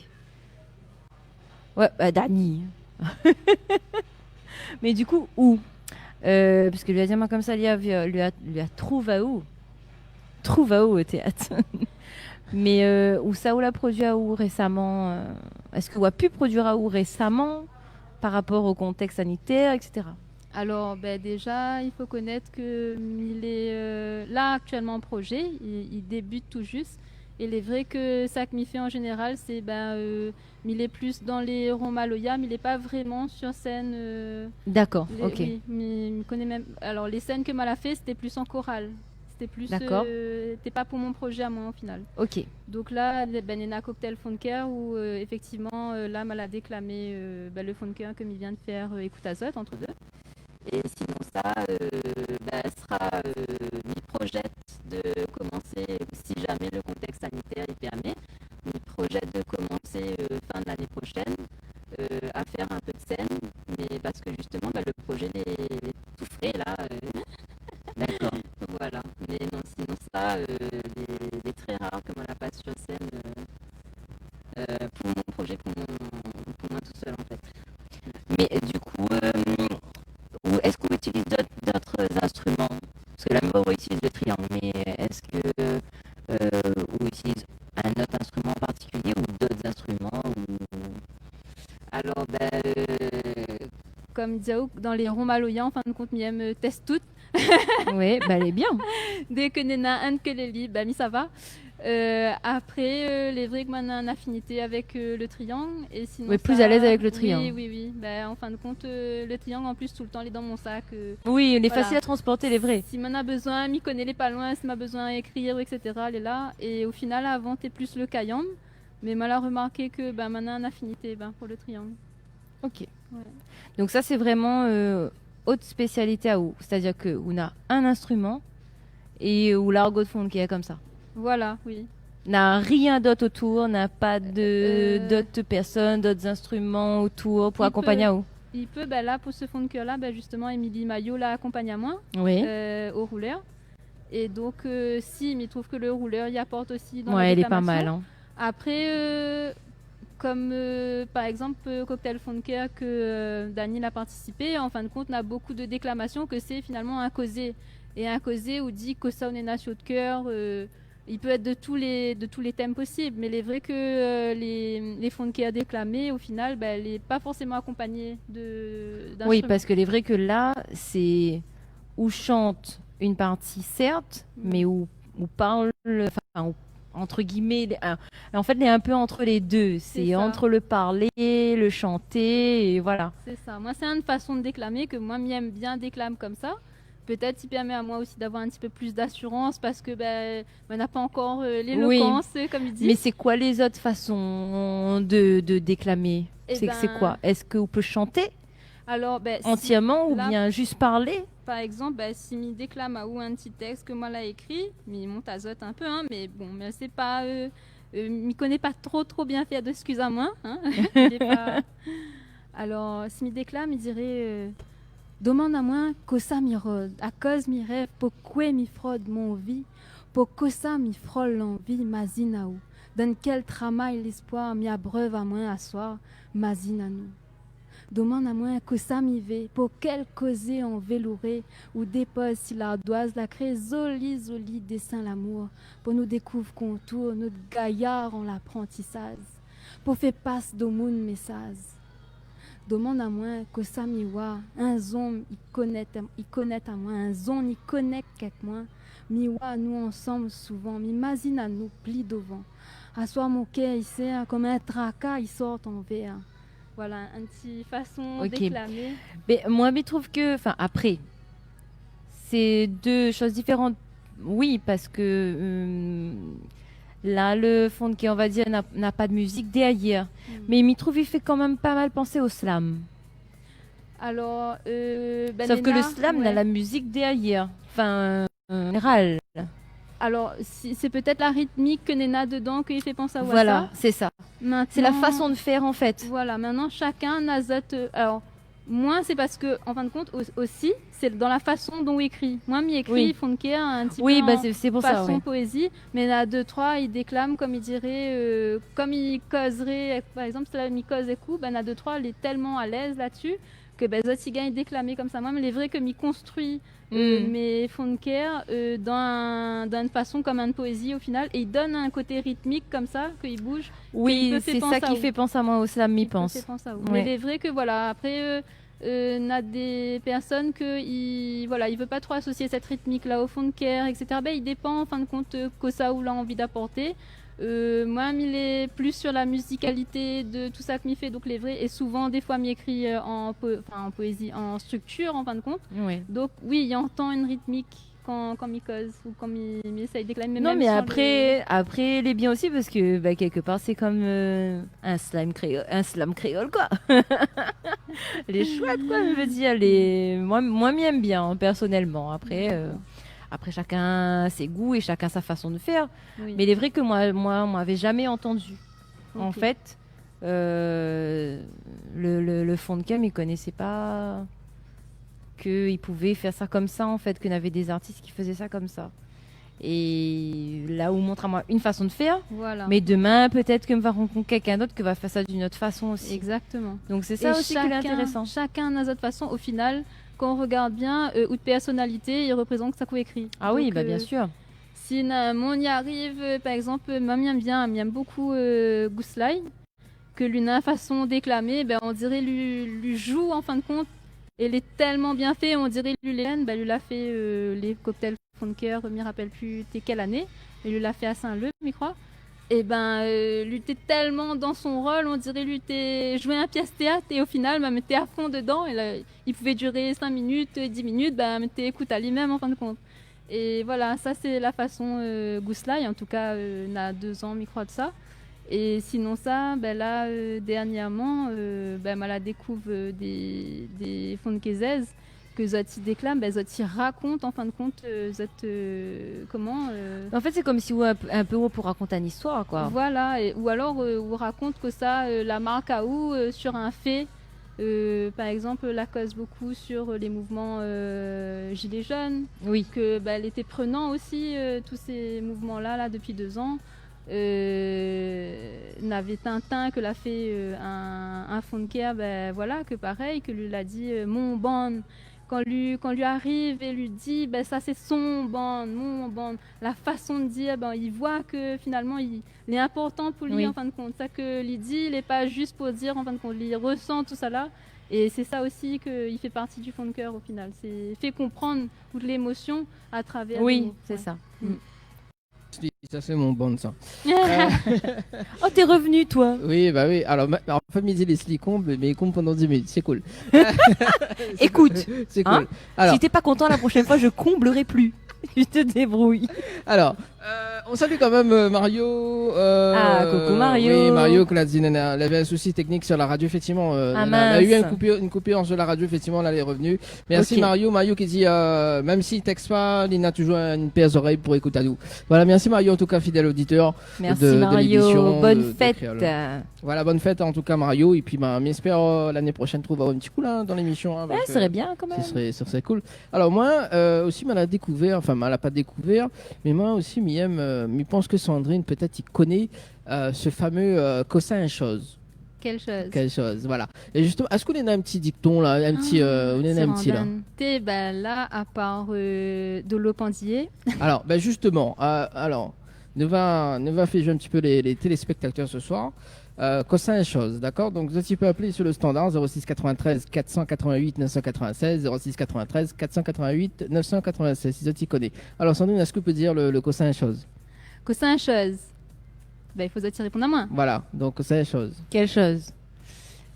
Ouais, bah, Dani. Mais du coup, ou, euh, parce que li la di amoin konmsa, li la, li la, li la trouv aou. Trouv aou o téat. Mais, euh, ousa ou la produi aou résaman, euh, èske ou la pu produir aou résaman par rapport au contexte sanitaire, et cetera ? Alors, ben, déjà, il faut connaître que, mm, il est, euh, là, actuellement en projet, il, il débute tout juste. Et il est vrai que ça que mi fé en général, c'est, ben, euh, mi lé plus dans les ronds maloya, mi lé pas vraiment sur scène, euh, D'accord, les, ok. Oui, mi, mi koné mèm, alors, les scènes que ma la fé, c'était plus en chorale. C'était plus, D'accord. Euh, c'était pas pour mon projet à moi, au final. Ok. Donc là, ben, néna Cocktail Funker où, euh, effectivement, euh, là, ma la déklamé, euh, ben, le funker ke mi vien de fèr, euh, ékout azot, entre deux. É sinonsa, euh, ben, sra, euh, mi projèt de komansé, si jamais le contexte sanitaire i pèrmé, mi projèt de komansé, euh, fin de l'année prochaine, euh, à faire un peu de scène, mais parce que justement, ben, le projet lé, lé tout fré, là, euh. D'accord. Voilà. Mais non, sinonsa, euh, lé, lé très rare ke ma la pas sur scène, euh, euh, pour mon projet, pour mon, pour moi tout seul, en fait. Mais, euh, du coup, euh, ou èske ou itiliz d'ot, d'ot instriman ? Parske la, mi voi ou itiliz le triang, mé èske, euh, ou itiliz in ot instriman an partikilié ou d'ot instriman ou... Alors, ben, euh, comme di aou, dans les ronds maloya, en fin de compte, mi èm, euh, tès tout. Oui, ben, lé bien. Dès ke néna inn ke lé lib, ben, mi sava. Euh, apré, euh, lé vré ke moin néna in afinité avèk, euh, le triang, é sinonsa... Oui, plus à l'aise avec le triangle. Oui, oui, oui. Ben, en fin de compte, euh, le triang, an plis, toultan, lé dan mon sak, euh, voilà. Oui, lé fasil a transporté, lé vré. Si moin néna bezoin, mi koné, lé pa loin, si moin néna bezoin ékrir, et cetera, lé la. É o final, avan, té plus le kayanm, mé moin la remarké ke, ben, moin néna in afinité, ben, pour le triang. Ok. Ouais. Donc ça, c'est vraiment, euh, ot spésialité aou. C'est-à-dire ke ou néna in instriman é ou larg ot funker konmsa. Voilà, oui. Na rien d'ot otour, na pa de, euh, d'ot pèrsone, d'ot instriman otour pou akonpagn aou ? I pé, ben la, pou se funker-la, ben justement, Émilie Maillot la akonpagn amoin, oui, euh, o roulèr. É donk, euh, si, mi trouv ke le roulèr i aport osi dan la déklamasyon. Ouais, lé pa mal, hein. Apré, euh, kom, euh, par égzanp, euh, Cocktail Funker ke, euh, Dani la partisipé, an fin de kont, na bonpé de déklamasyon ke sé finalman in kozé. É in kozé ou di kosa ou néna su out kèr, euh, i pé èt de tout lé, de tout lé tèm posib. Mé lé vré ke, euh, lé, lé funker déklamé, o final, ben, lé pa forséman akonpagné de, d'instriman. Oui, parske lé vré ke la, sé ou shant in parti, sèrt, mm, mé ou, ou parl, anfin, ou, entre guillemets, lé, euh, an fèt, lé in pé ant lé dé. Sé sa. Sé ant le parlé, le shanté, é voilà. Sé sa. Moin, sé in fason de déklamé ke moin, mi èm bien déklamé konmsa. Pétèt i pèrmé amoin osi d'avoir in ti pé plus d'asirans parske, ben, moin néna pa ankor, euh, lélokans, oui, euh, kom i di. Mé sé koi lé zot fason de, de déklamé ? É sé, sé ben, koi ? Èske ou pé shanté ? Alors, ben, si, entièrement ou la, bien juste parler ? Par exemple, ben, si mi déklam aou in ti tèks ke moin la ékri, mi mont azot in pé, hein, mé bon, mé sé pa, euh, euh, mi koné pa tro, tro bien fèr, eskiz amoin, hein. Lé pa, alors, si mi déklam, mi diré, euh, domann amoin kosa mi rod, akoz mi rèv, pokosa mi frod mon vi, pokosa mi frol lanvi, mazine aou. Dan kèl tramay léspoir mi abrèv amoin aswar, mazine anou. Domann amoin kosa mi vé, pou kèl kozé anvélouré ou dépoz si lardoiz lakré, zoli, zoli désin lamour, pou nou dékouv kontour nout gayar an laprantisaz, pou fé pas domoun mésaz. Domann amoin kosa mi wa, in zonm i konèt, i konèt amoin, in zonm i konèt èk moin, mi wa nou ansanm souvan, mi mazine anou pli dovan. Aswar mon kèr i sèr konm in traka i sort an vèr. Voilà, in ti fason déklamé. Mé moin, mi trouv ke, enfin, après, c'est deux choses différentes. Oui, parce que, euh, là, le fond de cœur, on va dire, n'a, n'a pas de musique derrière. Mm. Mais mi trouv, il fait quand même pas mal penser au slam. Alors, euh, ben, sauf que le slam, ouais, na la musique derrière. Enfin, euh, en général. Alors, si, c'est peut-être la rythmique ke néna dedan ke i fé pans aou sa. Voilà, c'est ça. C'est la façon de faire, en fait. Maintenant, voilà, maintenant, chacun na zot, euh, alors, moin, sé parske, en fin de compte, au-, aussi, c'est dans la façon dont on écrit. Moin, mi ékri, oui, fond de cœur, in ti pé, bah, an, c'est, c'est pour ça, fason, ouais, poésie, mé na dé troi, i déklam, konm i diré, euh, konm i kozré, par exemple, si mi koz èk ou, ben, na dé troi, lé tèlman alèz la-dsi, ke, ben, zot i gingn déklamé konmsa. Moin, mé lé vré ke mi konstrui, euh, mm, mé fond de cœur, euh, dan in, dan in fason konm in poézi o final, é i donn in koté ritmik konmsa, ke i bouz, ke i pé fé pans aou. Oui, sé sa ki fé pans amoin o slam, mi pans. Ki pé fé pans aou. Ouais. Mé lé vré ke, voilà, apré, euh, euh, na dé pèrsone ke i, voilà, i vé pa tro asosié sèt ritmik-la o fond de cœur, et cetera. Ben, i dépan, an fin de kont, euh, kosa ou la anvi d'aporté. Euh, moin, mi lé plis sur la mizikalité de tout sa ke mi fé, donk lé vré, é souvan, défoi, mi ékri, euh, an po-, enfin, an poézi, an striktir, an fin de kont. Oui. Donk, oui, i antann in ritmik kan, kan mi koz ou kan mi, mi éséy déklamé, mé mèm san le... Non, mé apré, apré, lé bien osi parske, bah, kèlkepar, sé konm, euh, in slam kréol, in slam kréol, koi. Lé chouèt, koi, mi vé dir, lé, moin, moin, mi èm bien, pèrsonèlman. Apré, euh, apré, shakinn sé gou é shakinn sa fason de fèr. Oui. Mé lé vré ke moin, moin, moin lavé zamé antandi. An fèt, euh, le, le, le fond de cœur, mi konésé pa ke i pouvé fèr sa konmsa, an fèt, ke navé dé zartis ki fézé sa konmsa. É la, ou mont amoin in fason de fèr, voilà, mé demin, pétèt ke mi va rankont kèlkinn d'ot ke va fèr sa d'in ot fason osi. Exactement. Donk sé sa osi ki lé intérésan. É shakinn, shakinn na zot fason. O final, kan ou rogard bien, euh, out pèrsonalité i reprézant sa k'ou ékri. Ah oui, bah, bien sûr. Donk, euh, si na, moin i ariv, euh, par égzanp, euh, moin, mi èm bien, mi èm bokou, euh, Ghoustline, ke li na in fason déklamé, ben, on diré li, li zoué, an fin de kont, é lé tèlman bien fé, on diré li lé, ben, li la fé, euh, lé cocktails fond de cœur, mi rapèl pu té kèl ané, mé li la fé a Saint-Leu, mi kroi. É ben, euh, li té tèlman dan son rol, on diré li té zoué in pièce théâtre, é o final, ben, mi té a fon dedan, é la, i pouvé diré sink minit, euh, dis minit, ben, mi té ékout ali mèm, an fin de kont. É voilà, sa sé la fason, euh, Ghoustline, an tou ka, euh, na dé zan, mi kroi de sa. É sinonsa, ben la, euh, dernièrman, euh, ben, moin la dékouv, euh, dé, dé fonkézèz ke zot i déklam, ben, zot i rakont, an fin de kont, euh, zot, euh, koman, euh... An fèt, sé konmsi ou in, in pé ou pou rakont in istoir, koi. Voilà, é, ou alor, euh, ou rakont kosa, euh, la mark aou, euh, sur in fé, euh, par égzanp, la koz bokou sur, euh, lé mouvman, euh, gilets jaunes, oui, ke, ben, lété prénan osi, euh, tout sé mouvman-la, la, dopi dé zan. Euh, navé Tintin ke la fé, euh, in, in fond de cœur, ben, voilà, ke parèy, ke li la di, euh, mon bann. Kan li, kan li ariv é li di, ben, sa sé son bann, mon bann. La fason de dir, ben, i voi ke finalman, i, lé inportan pou li, oui, an fin de kont. Sa ke li di, lé pa zis pou dir, an fin de kont, li resan tout sa la. É sé sa osi ke i fé parti du fond de cœur o final. Sé fé konprann tout lémosion a travèr dé mo. Oui, sé sa. Ouais. Mm. Sa sé mon bann, sa. Euh, oh, t'es revenu, toi. Oui, bah oui. Alors, ma-, en fait, mi di Leslie comble, mé i konb pandan dis minit. C'est cool. Écoute, c'est cool. Hein, alors, si t'es pas content, la prochaine fois, je comblerai plus. Tu te débrouilles. Alors, euh, On salue quand même, euh, Mario, euh, Ah, coucou Mario. Oui, Mario, que la dit, nana, il avait un souci technique sur la radio, effectivement, euh, Ah, nana, elle a eu mince. une coupure, une coupure sur la radio, effectivement, là, elle est revenue. Merci Ok. Mario, Mario qui dit, euh, même s'il texte pas, il a toujours une paire d'oreilles pour écouter à nous. Voilà, merci Mario, en tout cas, fidèle auditeur Merci de, de Mario. l'émission Bonne de, de fête. Kréol. Voilà, bonne fête, en tout cas, Mario. Et puis, ben, mi espèr, euh, l'année prochaine, trouv aou in ti kou la, dan lémisyon, hein, Ouais, parske sré bien, kan mèm. Sré, sré cool. Alor, moin, euh, osi, ma la dékouvèr, anfin, ma la pa dékouvèr, mé moin osi, mi èm, euh, mi pans ke Sandrine, pétèt, i koné, euh, se famé, euh, kosa in shoz. Kèl shoz ? Kèl shoz, voilà. É zistoman, èske ou néna in ti dikton, la, in ti, Ah, euh, ou néna in ti, la ? Sirandane. Té, ben, la, apar, euh, dolo pandiyé. Alor, ben, zistoman, euh, alor, nou va, nou va fé zoué in ti pé lé, lé téléspèktatèr se soir. Euh, kosa in shoz, dakor ? Donk, zot i pé apèl sur le standard zéro six quatre-vingt-treize quatre cent quatre-vingt-huit neuf cent quatre-vingt-seize, zéro six quatre-vingt-treize quatre cent quatre-vingt-huit neuf cent quatre-vingt-seize, si zot i koné. Alor, Sandrine, èske ou pé dir le, le kosa in shoz ? Kosa in shoz ? Ben, i fo zot i réponn amoin. Voilà, donk, kosa in shoz ? Kèl shoz ?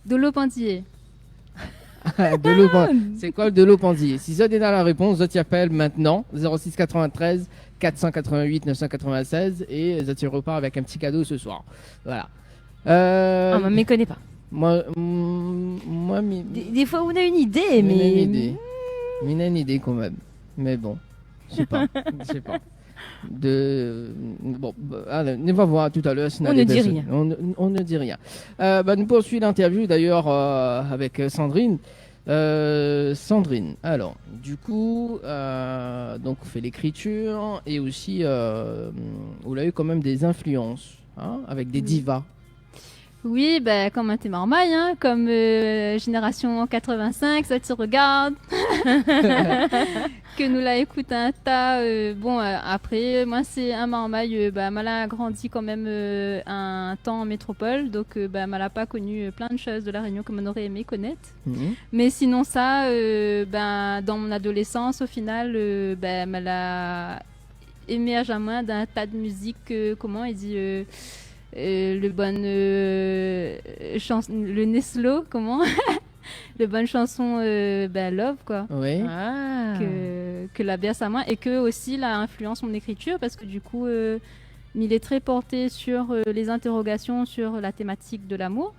Dolo pandiyé. Dolo pan-, sé koi le dolo pandiyé ? Si zot néna la répons, zot i apèl mintnan, zéro six quatre-vingt-treize quatre cent quatre-vingt-huit neuf cent quatre-vingt-seize, é zot i repar avèk in ti kado se soir. Voilà. Euh, Ah, moin, mi koné pa. Moin, mm, moin, mi- Dé, défoi, ou na in idé, mi na in mé idé. Mi na in idé kan mèm. Mé bon, mi sé pa. Mi sé pa. De, bon, bah, alé, nou va voir talèr si nou na dé pèrsone. On ne dit rien. On, on ne dit rien. Euh, bah, nou poursuiv l'interview, d'ailleurs, euh, avec, euh, Sandrine. Euh, Sandrine, alor, du coup, euh, donk, ou fé lékritir é osi, euh, ou la u kan mèm dé zinflians, hein, avèk dé Oui. divas. Oui, ben, kom in té marmay, hein, kom, euh, zénérasion quatre-vingt-cinq, sa ti regard. Ke nou la ékout in ta, euh, bon, euh, apré, moin, sé in marmay, euh, ben, ma la grandi kan mèm, euh, in tan an métropol, donk, euh, ben, ma la pa koni, euh, plin de shoz de La Rényon ke moin noré émé konèt. Mhm. Mé sinon sa, euh, ben, dan mon adolésans, o final, euh, ben, ma la émèrz amoin d'in ta de mizik, euh, koman i di, euh, euh, le bon, euh, shans-, le né slo, koman ? Le bon shanson, euh, ben, love, koi. Oui. Ah. Ke, ke la bèrs amoin é ke osi la influans mon ékritir parske du coup, euh, mi lé trè porté sur, euh, les interrogations sur la thématique de l'amour.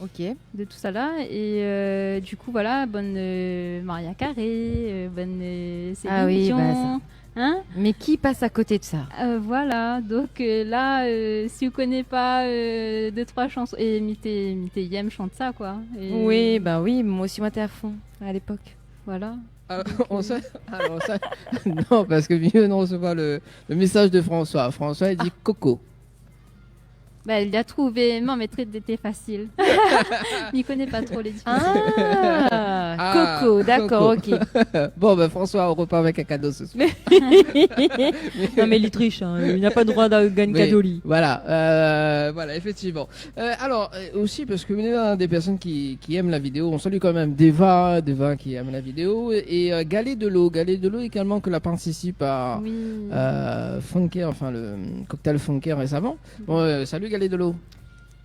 Ok. De tout sa la. É, euh, du coup, voilà, bon, euh, Mariah Carey, euh, bon, euh, Céline Dion, Ah oui, bah, sa. Hein ? Mé ki i pas a koté de sa ? Euh, voilà, donk, euh, la, euh, si ou koné pa, euh, dé, troi shanson, é mi té, mi té i èm shant sa, koi. É Oui, bah oui, moin osi, moin té a fon, a lépok. Voilà. Alor, Donk, on euh, sa-, alor sa, non, parske mi, non, sé pa le, le mésaz de François. François, li di Ah. Coco. Bah, li la trouvé, non, mé trè, té fasil. Mi koné pa tro lé difikasion. Ah, Ah, Coco, dakor, Coco. Ok. Bon, ben, François, ou repar avèk in kado se soir. Non, mé li trish, hein. Li na pa le droi de gagn Mé kado, li. Voilà, euh, voilà, éfèktivman. Euh, alor, euh, osi, parske nou néna dé pèrsone ki, ki èm la vidéo, on salue kan mèm Deva, Deva ki èm la vidéo, é, é, euh, Galé de l'eau, Galé de l'eau égalman ke la partisip a, Oui. euh, Funker, anfin, le cocktail Funker résaman. Bon, euh, salut Galé de l'eau.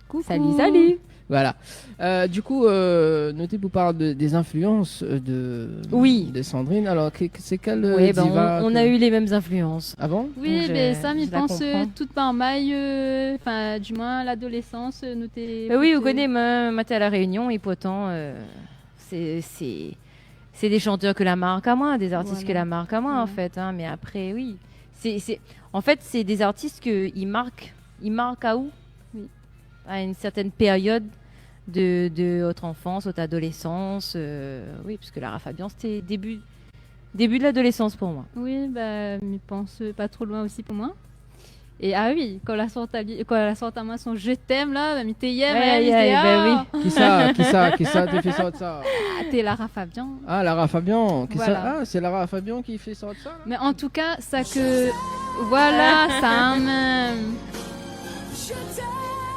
Coucou. Salut, salut. Voilà. Euh, du coup, euh, nou té pou parl de, dé zinflians, euh, de, Oui. de Sandrine. Alor, ke, ke, sé kèl, euh, Oui, ben, diva on, on a ke eu les mêmes influences. Ah bon ? Oui, Donc, ben, je, sa, mi pans, euh, tout marmay, euh, anfin, du moin, l'adolésans, euh, nou té Bah oui, ékout, ou koné, euh, moin, moin té a La Rényon, é pourtan, euh, sé, sé, sé dé shantèr ke la mark amoin, dé zartis ke Voilà. la mark amoin, an Ouais. fèt, hein, mé apré, oui. Sé, sé, an fèt, sé dé zartis ke i mark, i mark aou Oui. a in sèrtèn périod de, de out anfans, out adolésans, euh, oui, parske Lara Fabian, sété début, début de l'adolésans pou moin. Oui, bah, mi pans pa tro loin osi pou moin. É ah oui, kan la sort ali-, kan la sort amoin son Je t'aime, la, bah, mi té i èm, Ouais, hein, ouais, mi té, ouais, bah ah. oui. Kisa, kisa, kisa té fé sort sa ? Ah, té Lara Fabian. Ah, Lara Fabian. Kisa, Voilà. ah, sé Lara Fabian ki fé sort sa, la ? Mé an tou ka, sa ke, voilà, sa mèm.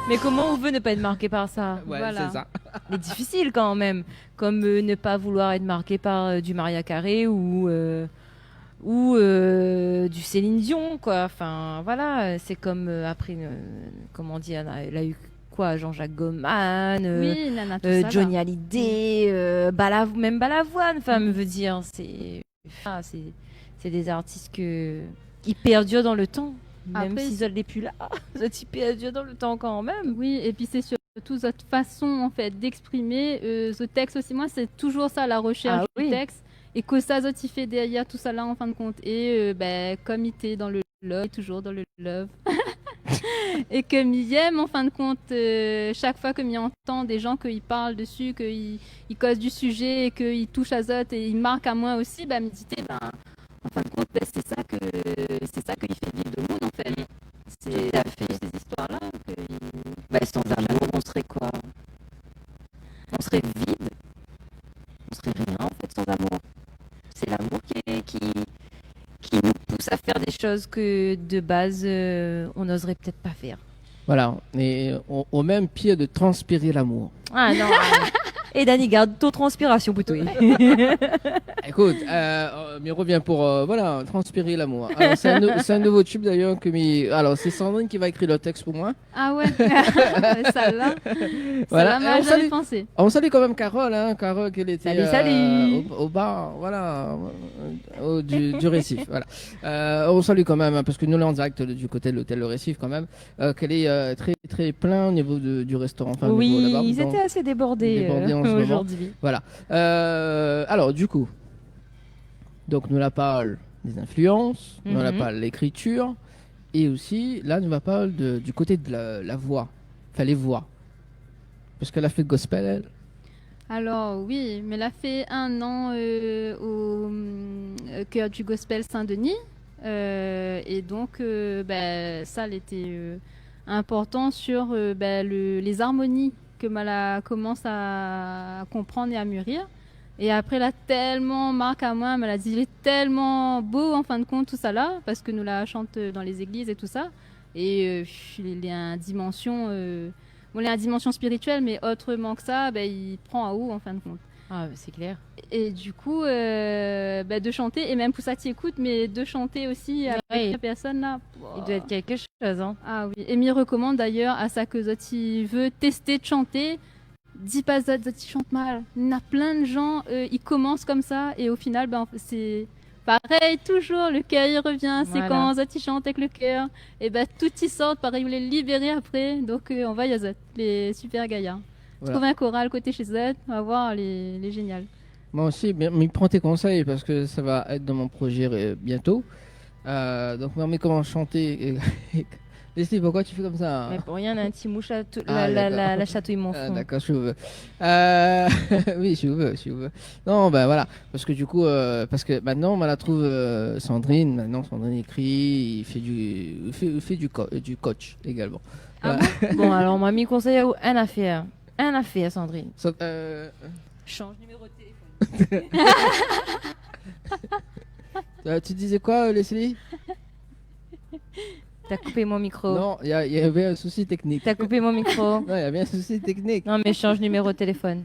Mé koman ou vé ne pa èt marké par sa ? Ouais, Voilà. sé sa. Mé difisil kan mèm. Kom, euh, ne pa vouloir èt marké par, euh, du Mariah Carey ou, euh, ou, euh, du Céline Dion, koi. Anfin, voilà, euh, sé kom, euh, apré, euh, koman dir, la, la u koi, Jean-Jacques Goldman, euh, Oui, nana, tout euh, sa, la. Johnny Hallyday, Mm. euh, Balav-, mèm Balavoine, anfin, Mm. mi vé dir, sé, ah, sé, sé dé zartis ke, i pèrdur dan le tan. Mèm si zot lé pi la, zot i pé adir dan le tan kan mèm. Oui, épi sé sirtou zot fason, an fèt, d'èksprimé, euh, zot tèks osi. Moin, sé touzour sa, la roshèrsh du tèks. É kosa zot i fé dèrièr tousala, an fin de kont. É, euh, bin, kom mi té dan le love, touzour dan le love. É ke mi yèm, an fin de kont, euh, shak foi ke mi antann dé jan ke i parl desi, ke i, i koz du sujé é ke i toush azot é i mark amoin osi, bin, mi di, té, bin, an fin de kont, bin, sé sa ke, sé sa ke i fé viv le monn, an fèt. Sé, sé zistoir-la ke i... Bin, san amour, on serait quoi ? On serait vide. On serait rien, en fait, sans amour. C'est l'amour qui est, qui, qui nous pousse à faire des choses que, de base, euh, on n'oserait peut-être pas faire. Voilà. Et au, au même pire de transpirer l'amour. Ah non, ah non. É Dany, gard out transpirasion pou toi. Ékout, euh, euh, mi revien pou, euh, voilà, transpirer l'amour. Alors, c'est un nou-, c'est un nouveau tube d'ailleurs que mi-, alors, c'est Sandrine qui va écrire le texte pour moi. Ah ouais. Sa la, voilà. Sa la, moin la zamé pansé. On salue quand même Carole, hein, Carole, qu'elle était, euh, au, au bar, voilà, euh, au, du, du Récif, voilà. Euh, on salue quand même, hein, parce que nous, là, en direct de, du côté de l'hôtel Le Récif, quand même, euh, qu'elle est, euh, très, très plein au niveau de, du restaurant, enfin, au niveau là-bas, ils étaient assez débordés, euh, aujourd'hui. Voilà. Euh, alors, du coup, donc, nou la parl des influences, nou la parl de l'écriture, et aussi, là, nou va parl de, du côté de la, la voix, enfin, les voix. Parce qu'elle a fait gospel, elle. Alors, oui, mi la fé in an, euh, au, euh, chœur du gospel Saint-Denis. Euh, é donk, euh, bin, sa lété, euh, inportan sur, euh, bin, le, les harmonies ke ma la komans a konprann é a murir. É apré, la tèlman mark amoin, ma la di, lé tèlman bo, an fin de kont, tousala, parske nou la shant, euh, dan lé zégliz é tousa. É, euh, lé, lé in dimansion, euh, bon, lé in dimansion spirituèl, mé otroman ke sa, bin, i pran aou, an fin de kont. Ah, c'est clair. É du kou, euh, bin, de shanté, é mèm pou sa ti ékout, mé de shanté osi avèk la pèrsone la, i doi èt kékshoz, hein. Ah oui. É mi rekomann dayèr a sak zot i vé tèsté de shanté, di pa zot, zot i shant mal. Na plin de jan, euh, i komans konmsa é o final, bin, sé parèy, touzour, le kèr i revien. Voilà. Sé kan zot i shant avèk le kèr, é bin, tout i sort, parèy, ou lé libéré apré. Donk, euh, anvoy azot, lé super gayar. Voilà. Trouv in koral koté shé zot, va voir, lé, lé zénial. Moin osi, mi, mi pran out konsèy parske sa va èt dan mon projé, euh, bientôt. Euh, donk, moin, mi komans shanté. Leslie, pourquoi tu fais comme ça, hein ? Mé pou rien, na in ti moush la tou-, la, la, la, la shatouy mon fron. Ah, d'accord, si vous voulez. Euh, oui, si vous voulez, si vous voulez. Non, ben voilà, parce que du coup, euh, parce que maintenant, on la trouve, euh, Sandrine, maintenant, Sandrine écrit, il fait du, il fait, il fait du co-, du coach également. Ah bon ? Bon, alors, moin, mi konsèy aou in afèr. In afèr, Sandrine. Shanj numéro de téléphone. Euh, tu disais quoi, euh, Leslie ? T'as coupé mon micro. Non, il y a, il y avait un souci technique. T'as coupé mon micro. Non, il y avait un souci technique. Non, mais change numéro de téléphone.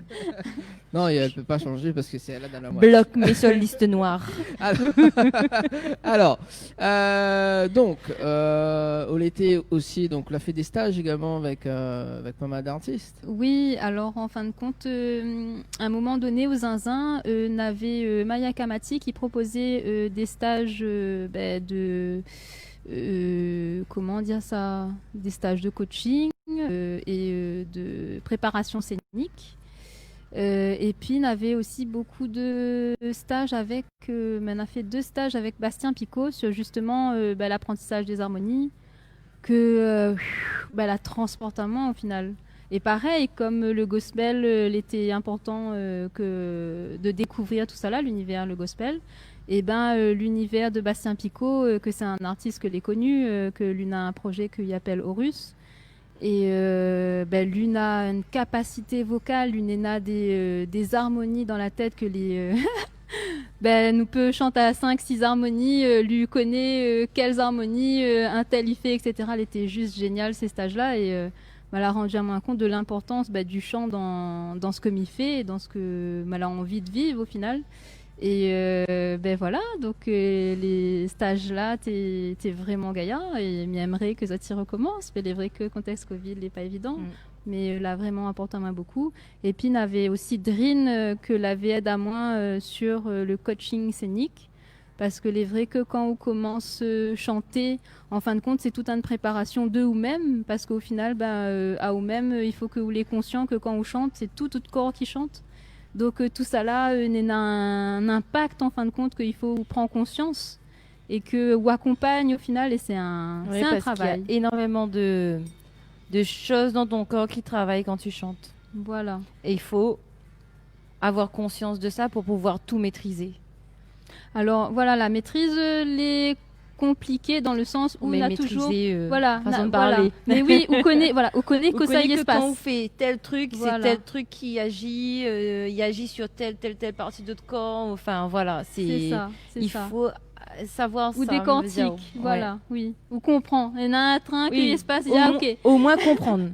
Non, elle peut pas changer parce que c'est elle la dan la boîte. Bloque-moi sur liste noire. Alors, alors, euh, donc, euh, ou lété osi, donk, ou la fé dé staj également avec, euh, avec pas mal d'artistes. Oui, alors, en fin de compte, euh, à un moment donné, au Zinzin, euh, navé, euh, Maya Kamati qui proposait, euh, des stages, euh, ben, de, euh, comment dire ça, des stages de coaching, euh, et, euh, de préparation scénique. Euh, et puis, navé aussi beaucoup de stages avec, euh, ben, on a fait deux stages avec Bastien Picot sur justement, euh, ben, l'apprentissage des harmonies, ke, euh, ben, la transport amoin, au final. É parèy, kom le gospel, euh, lété inportan, euh, ke de dékouvrir tousala, l'univèr le gospel, é ben, euh, l'univèr de Bastien Picot, euh, ke sé in artis ke lé koni, euh, ke li na in projé ke li apèl Horus. É, euh, ben, li na in kapasité vokal, li na dé, euh, dé zarmoni dan la tèt ke lé, euh, ben, nou pé shant a sink, sis zarmoni, euh, li koné, euh, kèl zarmoni, euh, in tèl i fé, et cetera. Lété zis zénial, sé staj-la, é, euh, ma la rann amoin kont de l'inportans, ben, du shan dan, dan sak mi fé, dan sak ma la anvi de viv, au final. É, euh, ben, voilà, donk, euh, lé staj-la, té, té vréman gayar, é mi èmré ke sa i rekomans, mé lé vré ke kontèks covid, lé pa évidan. Mm. Mé, euh, la, vréman aport amoin bokou. Épi, navé osi Drin, euh, ke lavé èd amoin, euh, sur, euh, le coaching scénique. Parske lé vré ke kan ou komans, euh, shanté, an fin de kont, sé tout in préparasion de ou mèm, parske o final, ben, euh, a ou mèm, euh, i fo ke ou lé konsian ke kan ou shant, sé tout out kor ki shant. Donk, euh, tousala, euh, néna in, in inpakt, an fin de kont, ke i fo ou pran konsians é ke ou akonpagn o final, é sé in, sé in travay. Oui, parske néna énormeman de, de shoz dan out kor ki travay kan ou shant. Voilà. É i fo avoir konsians de sa pou pouvoir tout métrizé. Alor, voilà, la métriz, euh, lé konpliké dan le sans ou... Mé néna métrizé, toujour, euh, voilà, fason na-, de parlé. Voilà. Mé oui, ou koné, voilà, ou koné ke sa i éspas. Ou koné ke kan ou fé tèl trik, sé tèl trik ki aji, euh, i aji sur tèl, tèl, tèl parti de out kor. Anfin, voilà, sé, i fo, euh, savoir sa, mi vé dir. Voilà. Sé sa, sé sa. Ou dékortik, voilà, oui. Ou konpran. Néna in trin ki éspas, i di, ah, ok. Oui. Omoin, omoin konprann.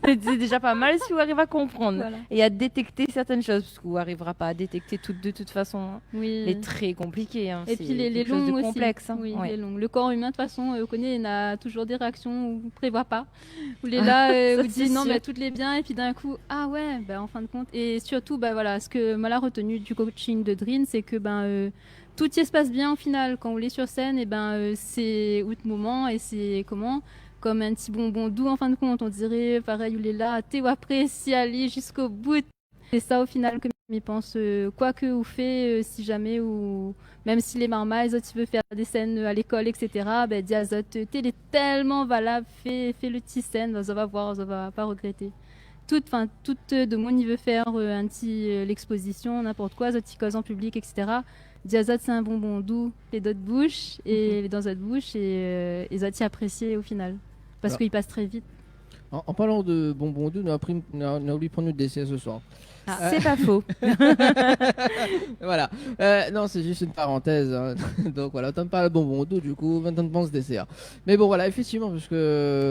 Sé déza pa mal si ou ariv a konprann. Voilà. É a détèkté sèrtin shoz, parske ou arivra pa a détèkté tout de tout fason, hein. Oui. Lé trè konpliké, hein. Épi lé, lé long osi. Sé kékshoz de konplèks, hein. Oui, lé long. Le kor imin, de tout fason, euh, ou koné, néna toujour dé réaksion ou prévoi pa. Ou lé la, euh, ou di, non, mé tout lé bien, épi d'in kou, ah ouais, ben, an fin de kont. É sirtou, ben, voilà, sak moin la retenu du coaching de Drin, sé ke, ben, euh, tout i éspas bien o final. Kan ou lé sur sèn, é ben, euh, sé out moman é sé, koman, kom in ti bonbon dou, an fin de kont. On diré, parèy, ou lé la, té ou aprési alé ziska bout. Sé sa o final ke mi pans, euh, koi ke ou fé, euh, si zamé ou, mèm si lé marmay, zot i vé fèr dé sèn, euh, a lékol, et cetera, ben, di azot, euh, té lé tèlman valab, fé, fé le ti sèn, ben, zot va voir, zot va pa regrété. Tout, anfin, tout, euh, demoun i vé fèr, euh, in ti, euh, lékspozision, ninport koi, zot i koz an piblik, et cetera. Di azot sé in bonbon dou, lé dan zot boush, é lé dan zot boush, é, euh, é zot i aprésié o final. Parske i pas trè vit. An, an parlan de bonbon dou, nou la pri, nou la, nou la oubli pran nout désèr se soir. Ah. Euh, sé pa fo. Voilà. Euh, non, sé zis in parantèz, hein. Donk voilà, ou té parl bonbon dou, du kou, ou té pans désèr. Mé bon, voilà, éfèktivman, parske...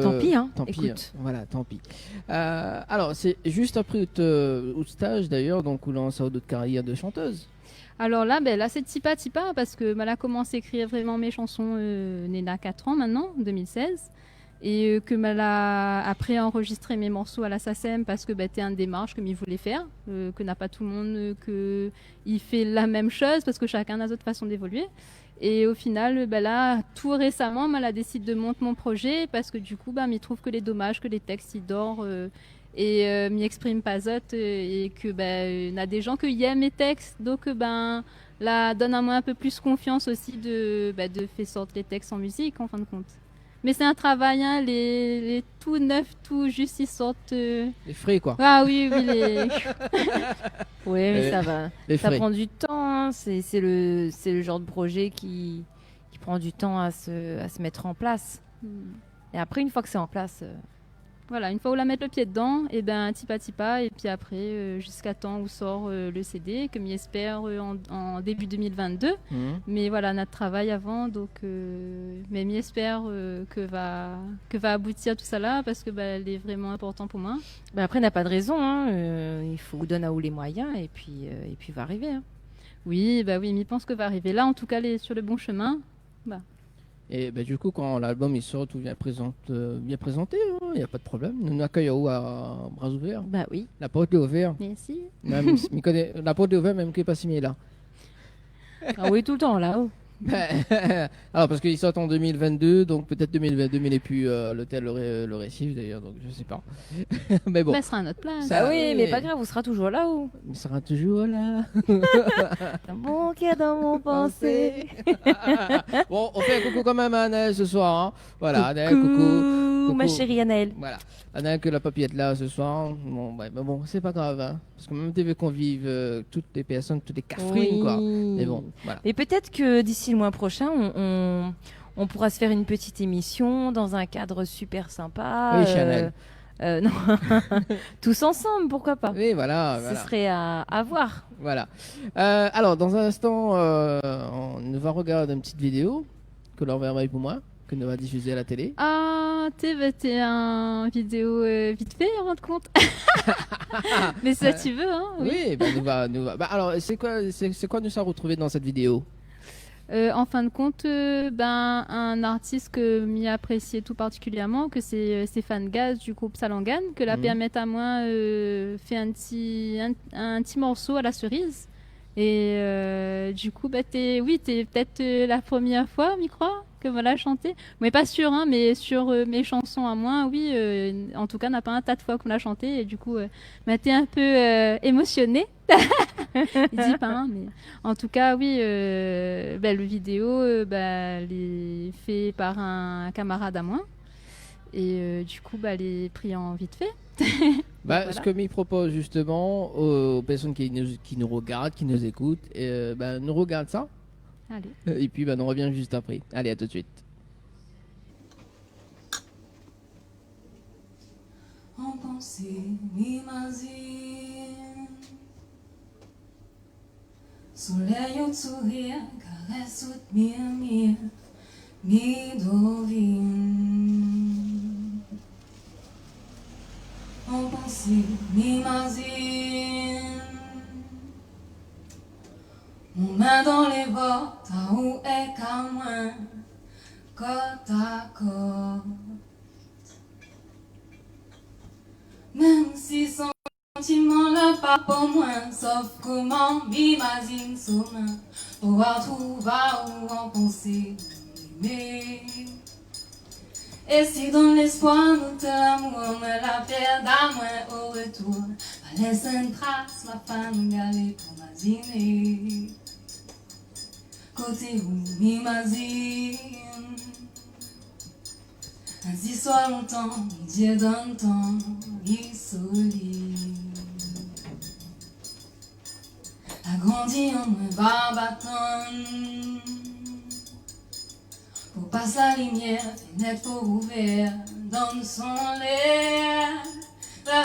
Tanpi, hein, ékout. Voilà, tanpi. Euh, alor, sé zis apré out, euh, out staz, dayèr, donk, ou lans out karièr de shantèz. Alor la, ben, la, sé tipa tipa, parske, ben, moin la komans ékrir vréman mé shanson, euh, néna kat an mintnan, deux mille seize. É, euh, ke moin la apré anrozistré mé morso a la SACEM parske, ben, té in démarsh ke mi voulé fèr, euh, ke na pa tout le moun, euh, ke i fé la mèm shoz parske shakinn na zot fason d'évolué. É o final, euh, ben la, tou résaman, moin la désid de mont mon prozé parske du kou, ben, mi trouv ke lé domaz ke lé tèks i dor, euh, é, euh, mi éksprim pa zot, euh, é ke, ben, euh, na dé jan ke i èm lé tèks, donk, euh, ben, la donn amoin in pé plis konfians osi de, ben, de fé sort lé tèks an mizik, an fin de kont. Mé sé in travay, hein, lé, lé tou nèf, tou zis i sort, euh. Lé fré, koi. Ah oui, oui, lé... Oui, mé sa va. Lé fré. Sa pran du tan, hein. Sé, sé le, sé le janr de prozé ki, ki pran du tan a se, a se mèt an plas. Hmm. É apré, in foi ke sé an plas, euh, Voilà, in foi ou la mèt le pié dedan, é ben, tipa tipa, épi apré, euh, ziska tan ou sort, euh, le CD, ke mi éspèr, euh, an, an début deux mille vingt-deux. Mhm. Mé voilà, na travay avan, donk, euh, mé mi éspèr, euh, ke va, ke va aboutir tousala, parske, ben, lé vréman inportan pou moin. Ben, apré, na pa de rézon, hein, euh, i fo ou donn aou lé moiyin, épi, euh, épi va arivé, hein. Oui, ben oui, mi pans ke va arivé. La, an tou ka, lé sur le bon shomin. Ba. É ben, du kou, kan lalbom i sort, ou vien prézant, euh, vien prézanté, hein, na pa de problèm. Nou, nou akèy aou a bra ouvèr. Ba oui. La port lé ouvèr. Mèrsi. Mèm si, mi koné, la port lé ouvèr, mèm ke pa si mi lé la. Ah oui, toultan la, oh. Ben, alor, parske i sort an deux mille vingt-deux, donk pétèt deux mille vingt-deux, mi lé pu, euh, l'hôtel, le Ré-, le Récif, d'ailleurs, donk mi koné pa. Mé bon. Mé sra in not plas. Sa, oui, mé pa grav, ou sra toujour la, ou ? Mi sra toujour la. Bon kèr dan mon pansé. Bon, on fait un coucou quand même à Anaël ce soir, hein. Voilà, Anaël, coucou. Coucou, ma chérie Anaël. Voilà. Anaël ke la pa pu èt la ce soir. Bon, ouais, mé bon, sé pa grav, hein. Parske mèm té vé konviv, euh, tout lé pèrsone, tout lé kafrine, koi. Oui. Mé bon, voilà. Et peut-être que d'ici le mois prochain, on, on, on pourra se faire une petite émission dans un cadre super sympa, oui, chez Anaël. Euh, non. Tous ensemble, pourquoi pas ? Oui, voilà, voilà. Ce serait à, à voir. Voilà. Euh, alor, dan in instan, euh, nou va rogard in ti vidéo ke ou la anvoy pou moin, ke nou va difizé a la télé. Ah, té, ben, té in vidéo, euh, vit fé, an fin de kont. Mé sa ou vé, hein, oui. Oui, ben, nou va, nou va. Ben, alor, sé koi, sé, sé koi nou sa retrouv dan sèt vidéo ? Euh, an fin de kont, euh, ben, in artis ke mi aprési tou partikilièrman, ke sé, euh, Stéphane Gaz du group Salangan, ke la pèrmèt amoin, euh, fé in ti, in, in ti morso a la seriz, É, euh, du kou, ba, té, oui, té pétèt, euh, la promièr foi, mi kroi, ke moin la shanté. Mé pa sir, in, mé sir, euh, mé shanson amoin, oui, euh, an tou ka, na pa in ta de foi ke moin la shanté, é du kou, euh, moin té in pé, euh, émosioné. I di pa, in, mé an tou ka, oui, euh, ba, le vidéo, euh, ba, lé fé par in kamarad amoin. É, euh, du kou, ba, lé pri an vit fé. Ba, voilà. Sak mi propoz zistoman o pèrsone ki nou, ki nou rogard, ki nou ékout, euh, ba, nou rogard sa. Alé. Euh, é pi, ba, nou rovien zis apré. Alé, a tout de suit. An pansé, mi mazine solèy out sourir, karès out mirmir, mi dovine. An pansé, mi mazine mon min dan lé vot, aou èk amoin, kot a kot. Mèm si santiman la pa pou moin, sof koman mi mazine somin pou artrouv aou an pansé, mon émé. É si dan léspoir nou té lamour, moin la pèrd amoin o retour, pa lès in tras, ma fine galé pou maziné. Koté ou mi mazine, in zistwar lontan, mi dir dan tan, li soli. La grandi an moin barbatan, pou pas la limièr, fenèt pou ouvèr, dan son lèr. Va,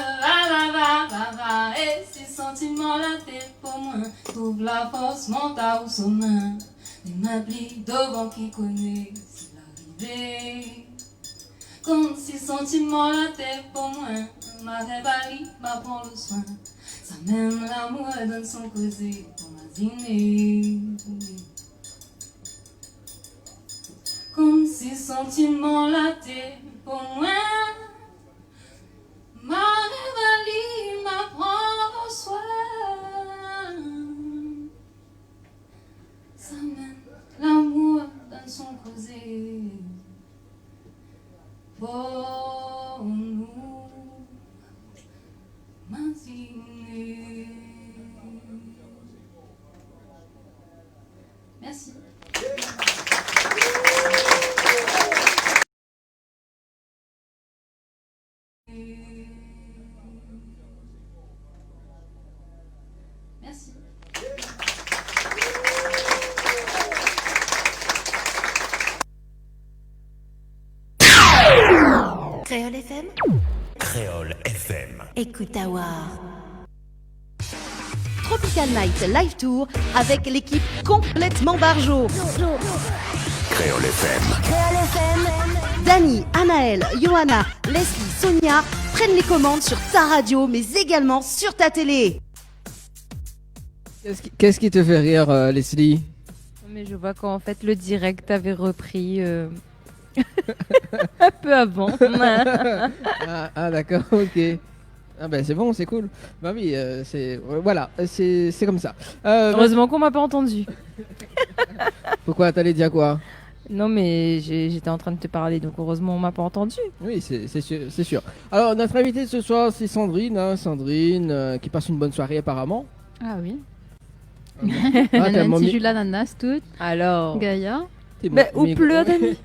va, va. É si santiman la té pou moin, trouv la fors, mont aou somin. Mé moin pli dovan ki koné si larivé. Konm si santiman la té pou moin, ma rèv ali, ma pran lo soin. Sa mèm lamour dan son kozé pou maziné. Konm si santiman la té pou moin, ma rèv ali, ma pran lo soin. Sa mèm lamour dan son kozé pou nou maziné. Mèrsi. Mèrsi. Kréol F M. Kréol F M. Ékout awa. Tropical Night Live Tour avec l'équipe complètement barjo. Kréol F M. Kréol F M. Dany, Anaël, Johanna, Leslie, Sonia prennent les commandes sur ta radio, mais également sur ta télé. Qu'est-ce qui, qu'est-ce qui te fait rire, euh, Leslie ? Mais je vois qu'en fait, le direct avait repris, euh, un peu avant. Ah, ah, d'accord, ok. Ah ben, c'est bon, c'est cool. Bah oui, euh, c'est, euh, voilà, euh, c'est, c'est comme ça. Euh, heureusement qu'on m'a pas entendu. Pourquoi ? T'allais dire quoi ? Non, mais j'ai, j'étais en train de te parler, donc heureusement on m'a pas entendu. Oui, c'est, c'est sûr, c'est sûr. Alors, notre invitée de ce soir, c'est Sandrine, hein, Sandrine, euh, qui passe une bonne soirée apparemment. Ah oui. Ah, t'as un ti ju d'ananas, tout. Alors. Gaïa. T'es bon. Ou pleure, Dany.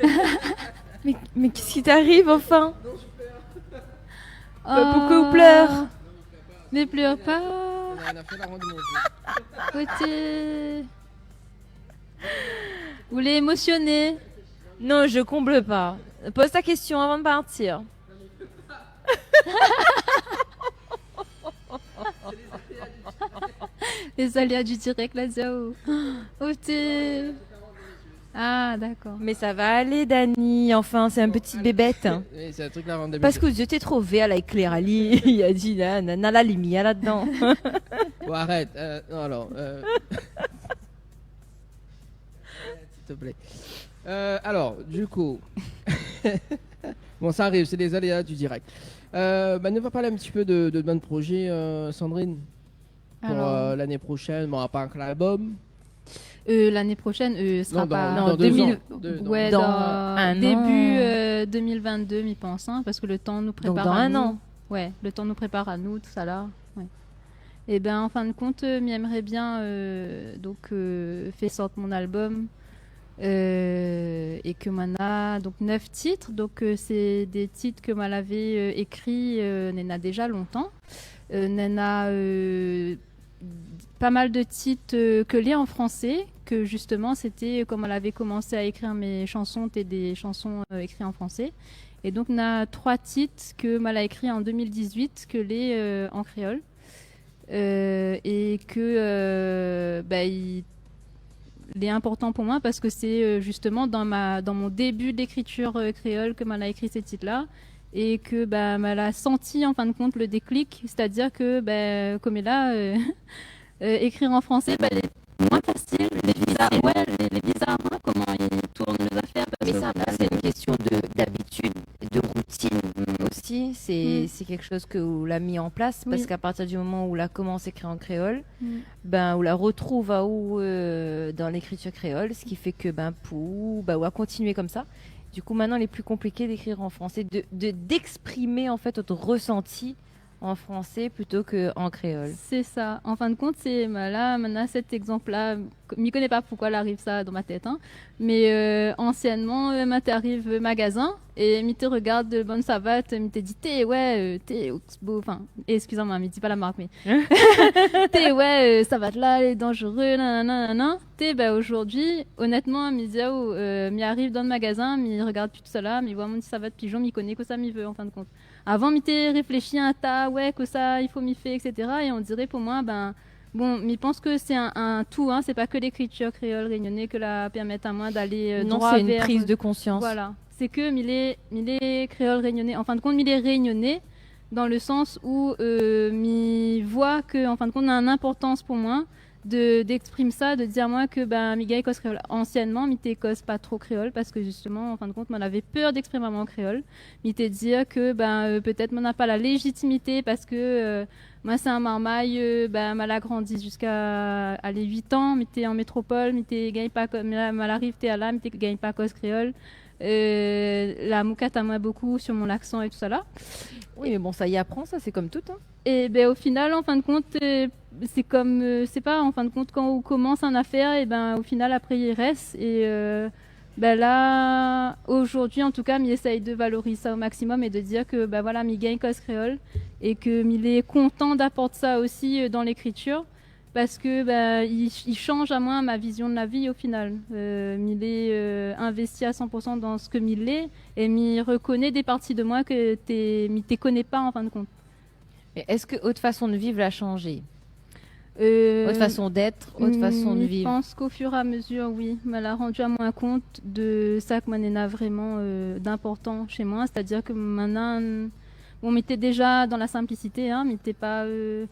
Mais, mais qu'est-ce qui t'arrive, enfin ? Euh, pourquoi ou pleure ? Mais pleure pas. Ou t'es, ou lé émotionné. Non, je comble pas. Pose ta question avant de partir. Les aléas du direct, la, Zao. Oh, t'es, ah, d'accord. Mais ça va aller, Dany. Enfin, c'est un petit bébête, hein. Oui, c'est un truc la rend d'habitude. Parce que zot té tro vèr, la, éclair ali. Il a dit, là, na, na la lumière là-dedans. Bon, arrête. Euh, non, alors, euh, s'il te plaît. Euh, alors, du coup, bon, ça arrive, c'est les aléas du direct. Euh, bah, nou va parl un petit peu de, de bann projé, euh, Sandrine. Pou, euh, lané proshèn, bon, a par lalbom. Euh, lané proshèn, euh, sra pa... Non, dan, dan dé zan. Dé zan. Ouais, dan in an. Début, euh, deux mille vingt-deux, mi pans, hein, parske le tan nou prépar anou. Donk dan in an. Ouais, le tan nou prépar anou, tousala. Ouais. Ébin, an fin de kont, euh, mi èmré bien, euh, donk, euh, fé sort mon albom, euh, é ke moin na, donk, neuf tit. Donk, euh, sé dé tit ke moin lavé, euh, ékri, euh, néna déza lontan. Euh, néna, euh, pa mal de tit, euh, ke lé an fransé, ke zistoman, sété, euh, kan moin lavé komansé a ékrir mé shanson, té dé shanson, euh, ékri an fransé. É donk, na troi tit ke moin la ékri an deux mille dix-huit, ke lé, euh, an kréol. Euh, é ke, euh, ba, i, lé inportan pou moin parske sé, euh, zistoman dan ma, dan mon début d'ékritir, euh, kréol ke moin la ékri sé tit-la, é ke, ba, moin la santi, an fin de kont, le déklik, sétadir ke, ba, koméla, euh, euh, ékrir an fransé, ba, lé moin fasil, lé bizar, ouais, lé, lé bizar, moin, koman i tourn lé zafèr, parske... Mé sa, sa, sé in késtion de, d'abitid, de routine, mm, osi. Sé, mm, sé kékshoz ke ou la mi an plas, oui, parske a partir du moman ou la komansé ékri an kréol, mm, bin, ou la rotrouv aou, euh, dan lékritir kréol, sak i fé ke, bin, pou, ba, ou la kontinié konmsa. Du kou, mintnan, lé pli konpliké d'ékrir an fransé, de, de, d'èksprim, an fèt, out resanti an fransé plito ke an kréol. Sé sa. An fin de kont, sé, ma, la, moin na sèt égzanp-la, mi koné pa poukoi la ariv sa dan ma tèt, hein. Mé, euh, ansiènman, euh, moin té ariv, euh, magazin é mi té rogard bann savat, mi té di, té, ouais, euh, té, Oxbow, enfin, excusez-moi, mi di pa la mark, mé té, ouais, euh, savat-la lé danzéré, nanana, nanana. Té, ba, zordi, onètman, mi di aou, euh, mi ariv dan le magazin, mi rogard pi tousala, mi voi mon ti savat pijon, mi koné kosa mi vé, an fin de kont. Avan, mi té réfléshi in ta, ouais, kosa i fo mi fé, et cetera. É on diré pou moin, bin, bon, mi pans ke sé in, in tou, hein, sé pa ke lékritir kréol rényoné ke la pèrmèt amoin d'alé, euh, droi vèr, euh... Non, sé in priz de konsians. Voilà. Sé ke mi lé, mi lé kréol rényoné, an fin de kont, mi lé rényoné, dan le sans ou, euh, mi voi ke, an fin de kont, na in inportans pou moin de, d'èksprim sa, de dir amoin ke, bin, mi gingn koz kréol. Ansiènman, mi té koz pa tro kréol parske, zistoman, an fin de kont, moin lavé pèr d'èksprim amoin an kréol. Mi té dir ke, bin, euh, pétèt moin na pa la léjitimité parske, euh, moin sé in marmay, euh, bin, moin la grandi ziska, alé, uit an, mi té an métropol, mi té gingn pa ko-, moin la, moin la ariv té la, mi té gingn pa koz kréol. Euh, la moukat amoin bokou sur mon aksan é tousala. Oui, mé bon, sa i aprann, sa, sé konm tout, hein. É bin, o final, an fin de kont, euh, sé konm, euh, sé pa, an fin de kont, kan ou komans in afèr, é bin, o final, apré, i rès. É, euh, bin la, zordi, an tou ka, mi éséy de valoriz sa o maksimom é de dir ke, bin voilà, mi gingn koz kréol é ke mi lé kontan d'aport sa osi, euh, dan lékritir. Parske, bin, i, i sanz amoin mon vizion de la vi, o final. Euh, mi lé, euh, investi a san pour san dan sak mi lé, é mi rekoné dé parti de moin ke té, mi té koné pa, an fin de kont. Mé èske out fason de viv la sanzé ? Euh, out fason d'èt, out fason de viv ? Mi pans k'o fur é a mezur, oui. Moin la rann amoin kont de sak moin néna vréman, euh, d'inportan shé moin. Sétadir ke moin na, bon, mi té déza dan la sinplisité, hein, mi té pa, euh,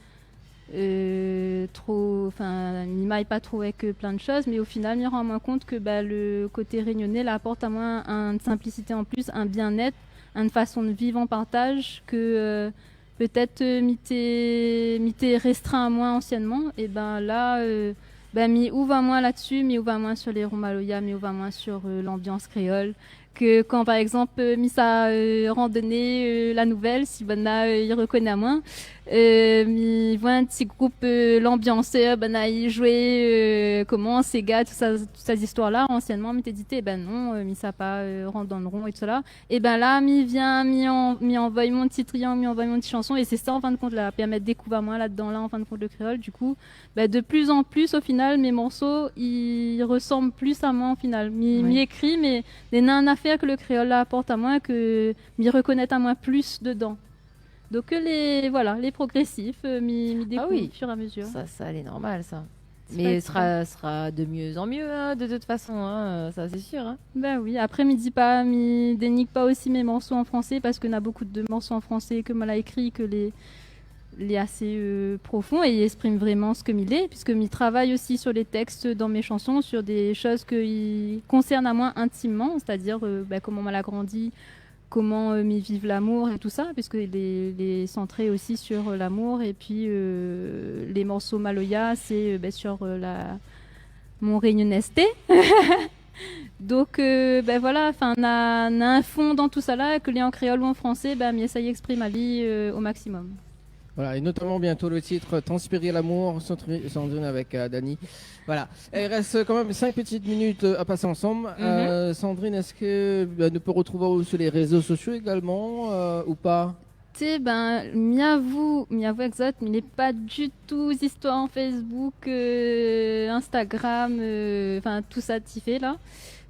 euh, tro, enfin, mi may pa tro avèk, euh, plin de shoz, mé o final, mi rann amoin kont ke, ba, le koté rényoné la aport amoin in, in sinplisité an plis, in bien-èt, in fason de viv an partaz ke, euh, pétèt, euh, mi té, mi té rèstrin amoin ansiènman. É bin la, euh, bin, mi ouv amoin la-dsi, mi ouv amoin sur lé ron maloya, mi ouv amoin sur, euh, lanbians kréol. Ke kan, par égzanp, euh, mi sa, euh, randoné, euh, La Nouvelle, si banna, euh, i rekoné amoin, euh, mi voi in ti group, euh, lanbiansèr, banna i zoué, euh, koman, séga, tout sa, tout sa zistoir-la. Ansiènman, mi té di, é bin non, euh, mi sa pa, euh, rant dan le ron é tousala. É bin la, mi vien, mi an-, mi anvoy mon ti triang, mi anvoy mon ti shanson, é sé sa, an fin de kont, la pèrmèt dékouv amoin ladan la, an fin de kont, le kréol. Du kou, bin, de plus en plus, o final, mé morso i resanm plis amoin, o final. Mi, oui, mi ékri, mé néna in afèr ke le kréol la aport amoin, ke mi rekonèt amoin plis dedan. Donk, euh, lé, voilà, lé progrésif, euh, mi, mi dékouv o fur é a mezur. Ah oui. Sa, sa lé normal, sa. Sé pa... Mé sra, sra de mieux en mieux, hein, de toute façon, hein, euh, sa sé sir, hein. Bin oui, apré, mi di pa, mi dénig pa osi mé morso an fransé, parske na bokou de morso an fransé ke moin la ékri, ke lé, lé asé, euh, profon é i èksprim vréman sak mi lé, puiske mi travay osi sur lé tèks dan mé shanson, sur dé shoz ke i konsèrn amoin intimman, sétadir, euh, bin, koman moin la grandi, koman, euh, mi viv lamour é tousa, puisque lé, lé santré osi sur, euh, lamour. É pi, euh, lé morso maloya, sé, euh, bin, sur, euh, la, mon rényonesté. Donk, euh, bin voilà, anfin, na, na in fon dan tousala, ke lé an kréol ou an fransé, bin, mi éséy éksprim ali, euh, o maksimom. Voilà, é notaman bientôt le titre Transpirer l'amour, Sandri-, Sandrine avec, euh, Dany. Voilà. É i rès kan mèm sink ti minit, euh, a pasé ansanm. Mhm. Euh, Sandrine, èske, euh, nou pé artrouv aou sur lé rézo sosio égalman, euh, ou pa ? Té, bin, mi avou, mi avou èk zot, mi lé pa ditou zistoir Facebook, euh, Instagram, euh, anfin, tousa ti fé la.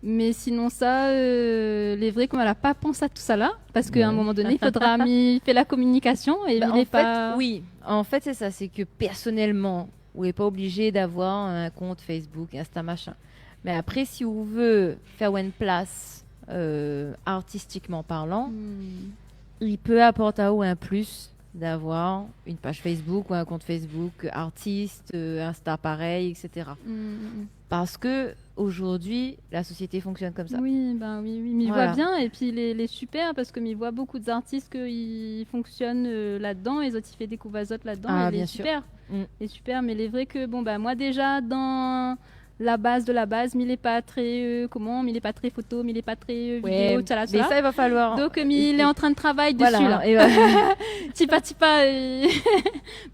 Mé sinonsa, euh, lé vré ke ma la pa pans a tousala, parske a in moman doné, i fodra mi fé la kominikasion é mi lé pa... Ba, an fèt, oui. An fèt, sé sa, sé ke pèrsonèlman, ou lé pa oblizé d'avoir in kont Facebook, Insta, machin. Mé apré, si ou vé fé in plas, euh, artistikman parlan, hmm, i pé aport aou in plis d'avoir in paz Facebook ou in kont Facebook artis, euh, Insta parèy, et cetera. Hmm, hmm, hmm. Parske zordi, la sosiété i fonksionn konmsa. Oui, bin oui, oui, mi voi bien. Voilà. É pi, lé, lé super, parske mi voi bonpé d'artis ke i fonksionn, euh, ladan, é zot i fé dékouv azot ladan, é lé super. Ah, bien sûr. Mm. Lé super, mé lé vré ke, bon, bin, moin, déza, dan la baz de la baz, mi lé pa trè, euh, koman, mi lé pa trè foto, mi lé pa trè, euh, vidéo, tousa la, tousa la. Ouais, mé sa, i va faloir... Donk, euh, mi lé antrin de travay dési, la. Voilà, é voilà. Ti pa, ti pa, euh,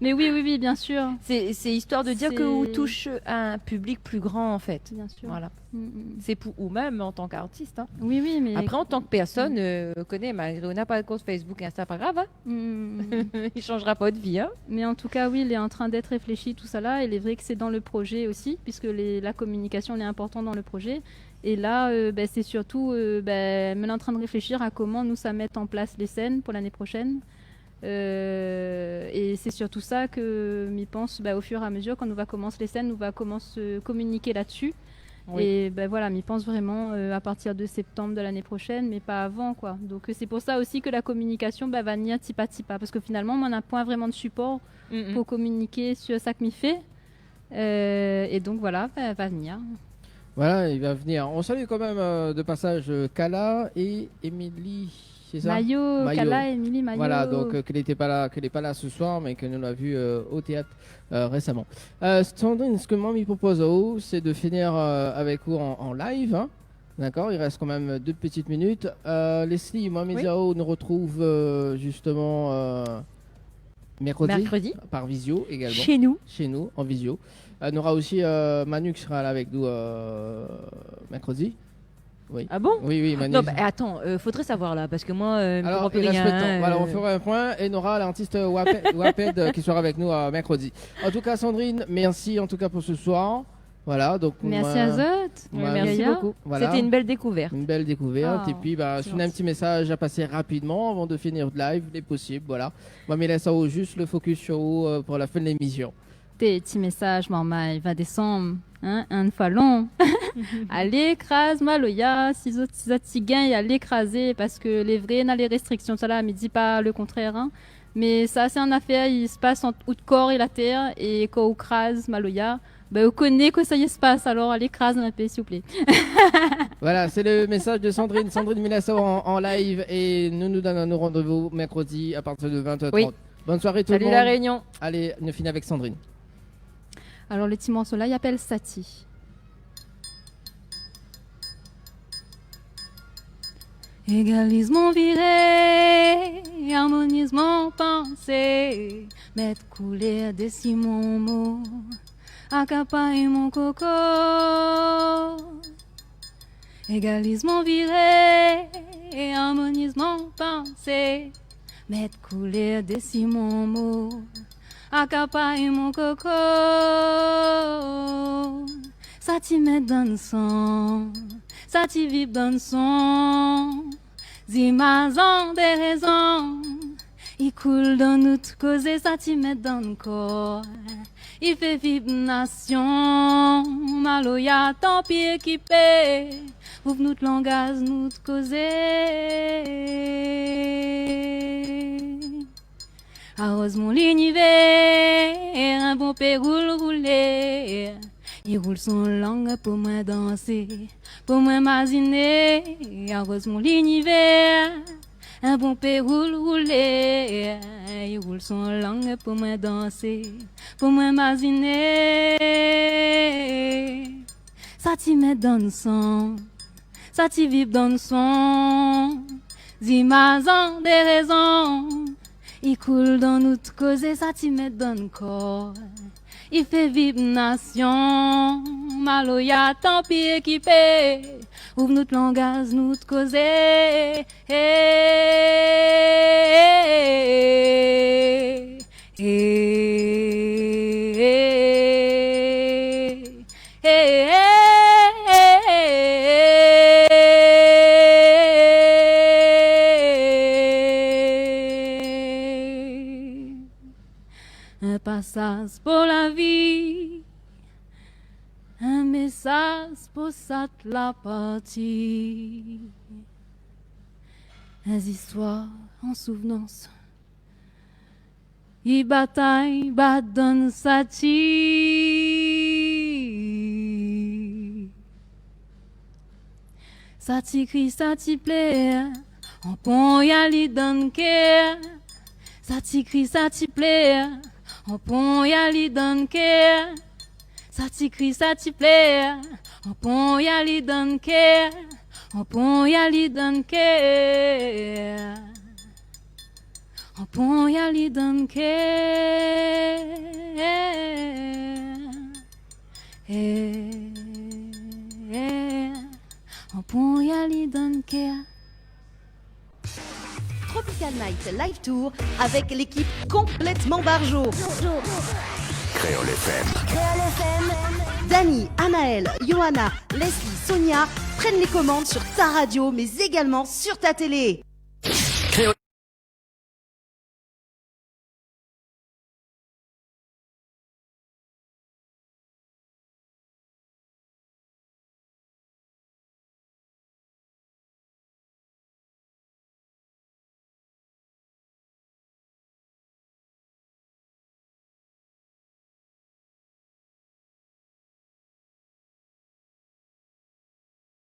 mé oui, oui, oui, bien sûr. Sé, sé istoir de dir ke ou toush in piblik pli gran, an fèt. Bien sûr. Voilà. Mm, mm. Sé pou ou mèm an tan k'artis, hein. Oui, oui, mé... Apré, an tan ke pèrsone, mm, euh, koné, malgré ou na pa de kont Facebook, hein, sé pa grav, hein. Mm, mm, mm. I sanzra pa out vi, hein. Mé an tou ka, oui, lé antrin d'èt réfléshi, tousala, é lé vré ke sé dan le projé osi, puiske lé, la kominikasion, lé inportan dan le projé. É la, euh, bin, sé sirtou, euh, bin, mi lé antrin de réfléshir a koman nou sa mèt an plas lé sèn pou lané proshèn. Euh, é sé sirtou sa ke mi pans, ba, o fur é a mezir, kan nou va komans lé sèn, nou va komans, euh, kominiké la-dsi. Oui. É, ba, voilà, mi pans vréman, euh, a partir de séptanm de lané proshèn, mé pa avan, koi. Donk, euh, sé pou sa osi ke la kominikasion, ba, va vnir ti pa ti pa, parske finalman, moin na poin vréman de sipor, mm, mm, pou kominiké sur sak mi fé. Euh, é donk, voilà, va, va vnir. Voilà, i va vnir. On salue quand même, euh, de passage, euh, Kala et Émilie, c'est ça ? Maillot, Maillot. Kala, Émilie, Maillot. Voilà, donc, euh, ke lété pa la, ke lé pa la ce soir, mé ke nou la vu, euh, au théâtre, euh, récemment. Euh, Sandrine, sak moin mi propoz aou, sé de finir, euh, avèk ou an, an live, hein. D'accord, i rès kan mèm dé ti minit. Euh, Leslie, moin, mi di aou, nou artrouv, euh, justement, euh, mercredi, mercredi, par visio également. Chez nous. Chez nous, en visio. Euh, nora osi, euh, Manu ki sera la avèk nou, euh, mercredi. Oui. Ah bon ? Oui, oui, Manu. Non, bah, attends, euh, fodré savoir la, parske moin, euh, mi konpran pi rien, hein. Alors, i rès pé de tan. Voilà, on fera un point et nora l'artiste Waped, Waped, euh, ki sera avèk nou, euh, mercredi. En tout cas, Sandrine, merci en tout cas pour ce soir. Voilà, donk, merci à vous. Merci beaucoup. Voilà. C'était une belle découverte. Une belle découverte. Ah, c'est gentil. Et puis, bah, si ou na in ti message à passer rapidement avant de finir le live, il est possible, voilà. Moin, mi lès aou zis le focus sur ou, euh, pour la fin de l'émission. Té, ti message, marmay, vin désanm, hein, in foi lon. Alé kraz maloya, si zot, si zot i gingn, alé krazé, parske lé vré, na lé restriksion, sa la, mi di pa le kontrèr, hein. Mé sa, sé in afèr, i spas ant out kor é la tèr, é kan ou kraz maloya, bin, ou koné kosa i spas, alor alé kraz in pé, s'il vous plaît. Voilà, c'est le message de Sandrine. Sandrine, mi lès aou en, en live et nous nous donnons rendez-vous mercredi à partir de vingt heures trente. Oui. Bonne soirée tout le monde. Salut La Réunion. Allez, nou fini avèk Sandrine. Alor, le ti morso la, i apèl Sati. Égaliz mon viré, armoniz mon pansé, mèt koulèr dési mon mo, akapay mon koko. Égaliz mon viré, armoniz mon pansé, mèt koulèr dési mon mo, akapay mon koko. Sa ti mèt dan son, sa ti vib dan son, zimaz an dérézon, i koul dan nout kozé, sa ti mèt dan kor, i fé vib nasion. Maloya, tanpi ékipé, ouv nout langaz, nout kozé. Aroz mon linivèr, in bonpé roul roulé, i roul son lang pou moin dansé, pou moin maziné. Aroz mon linivèr, In bonpé roul roulé, i roul son lang pou moin dansé, pou moin maziné. Sa ti mèt dan son, sa ti vib dan son, zimaz an dé rézon, i koul dan nout kozé, sa ti mèt dan kor, i fé vib nasion. Maloya, tanpi ékipé, ouv nout langaz, nout kozé. In pasaz pou la vi, in mésaz pou sat la parti. In zistoir an souvnans, i batay, bat dan sa ti. Sa ti kri, sa ti plèr, anpon i ali dan kèr. Sa ti kri, sa ti plèr, anpon i ali dan kèr. Sa ti kri, sa ti plèr, anpon i ali dan kèr. Anpon i ali dan kèr. Anpon i ali dan kèr. Anpon i ali dan kèr. Tropical Night Live Tour avec l'équipe complètement barjo. Kréol F M. Dany, Anaël, Johanna, Leslie, Sonia prennent les commandes sur ta radio, mais également sur ta télé.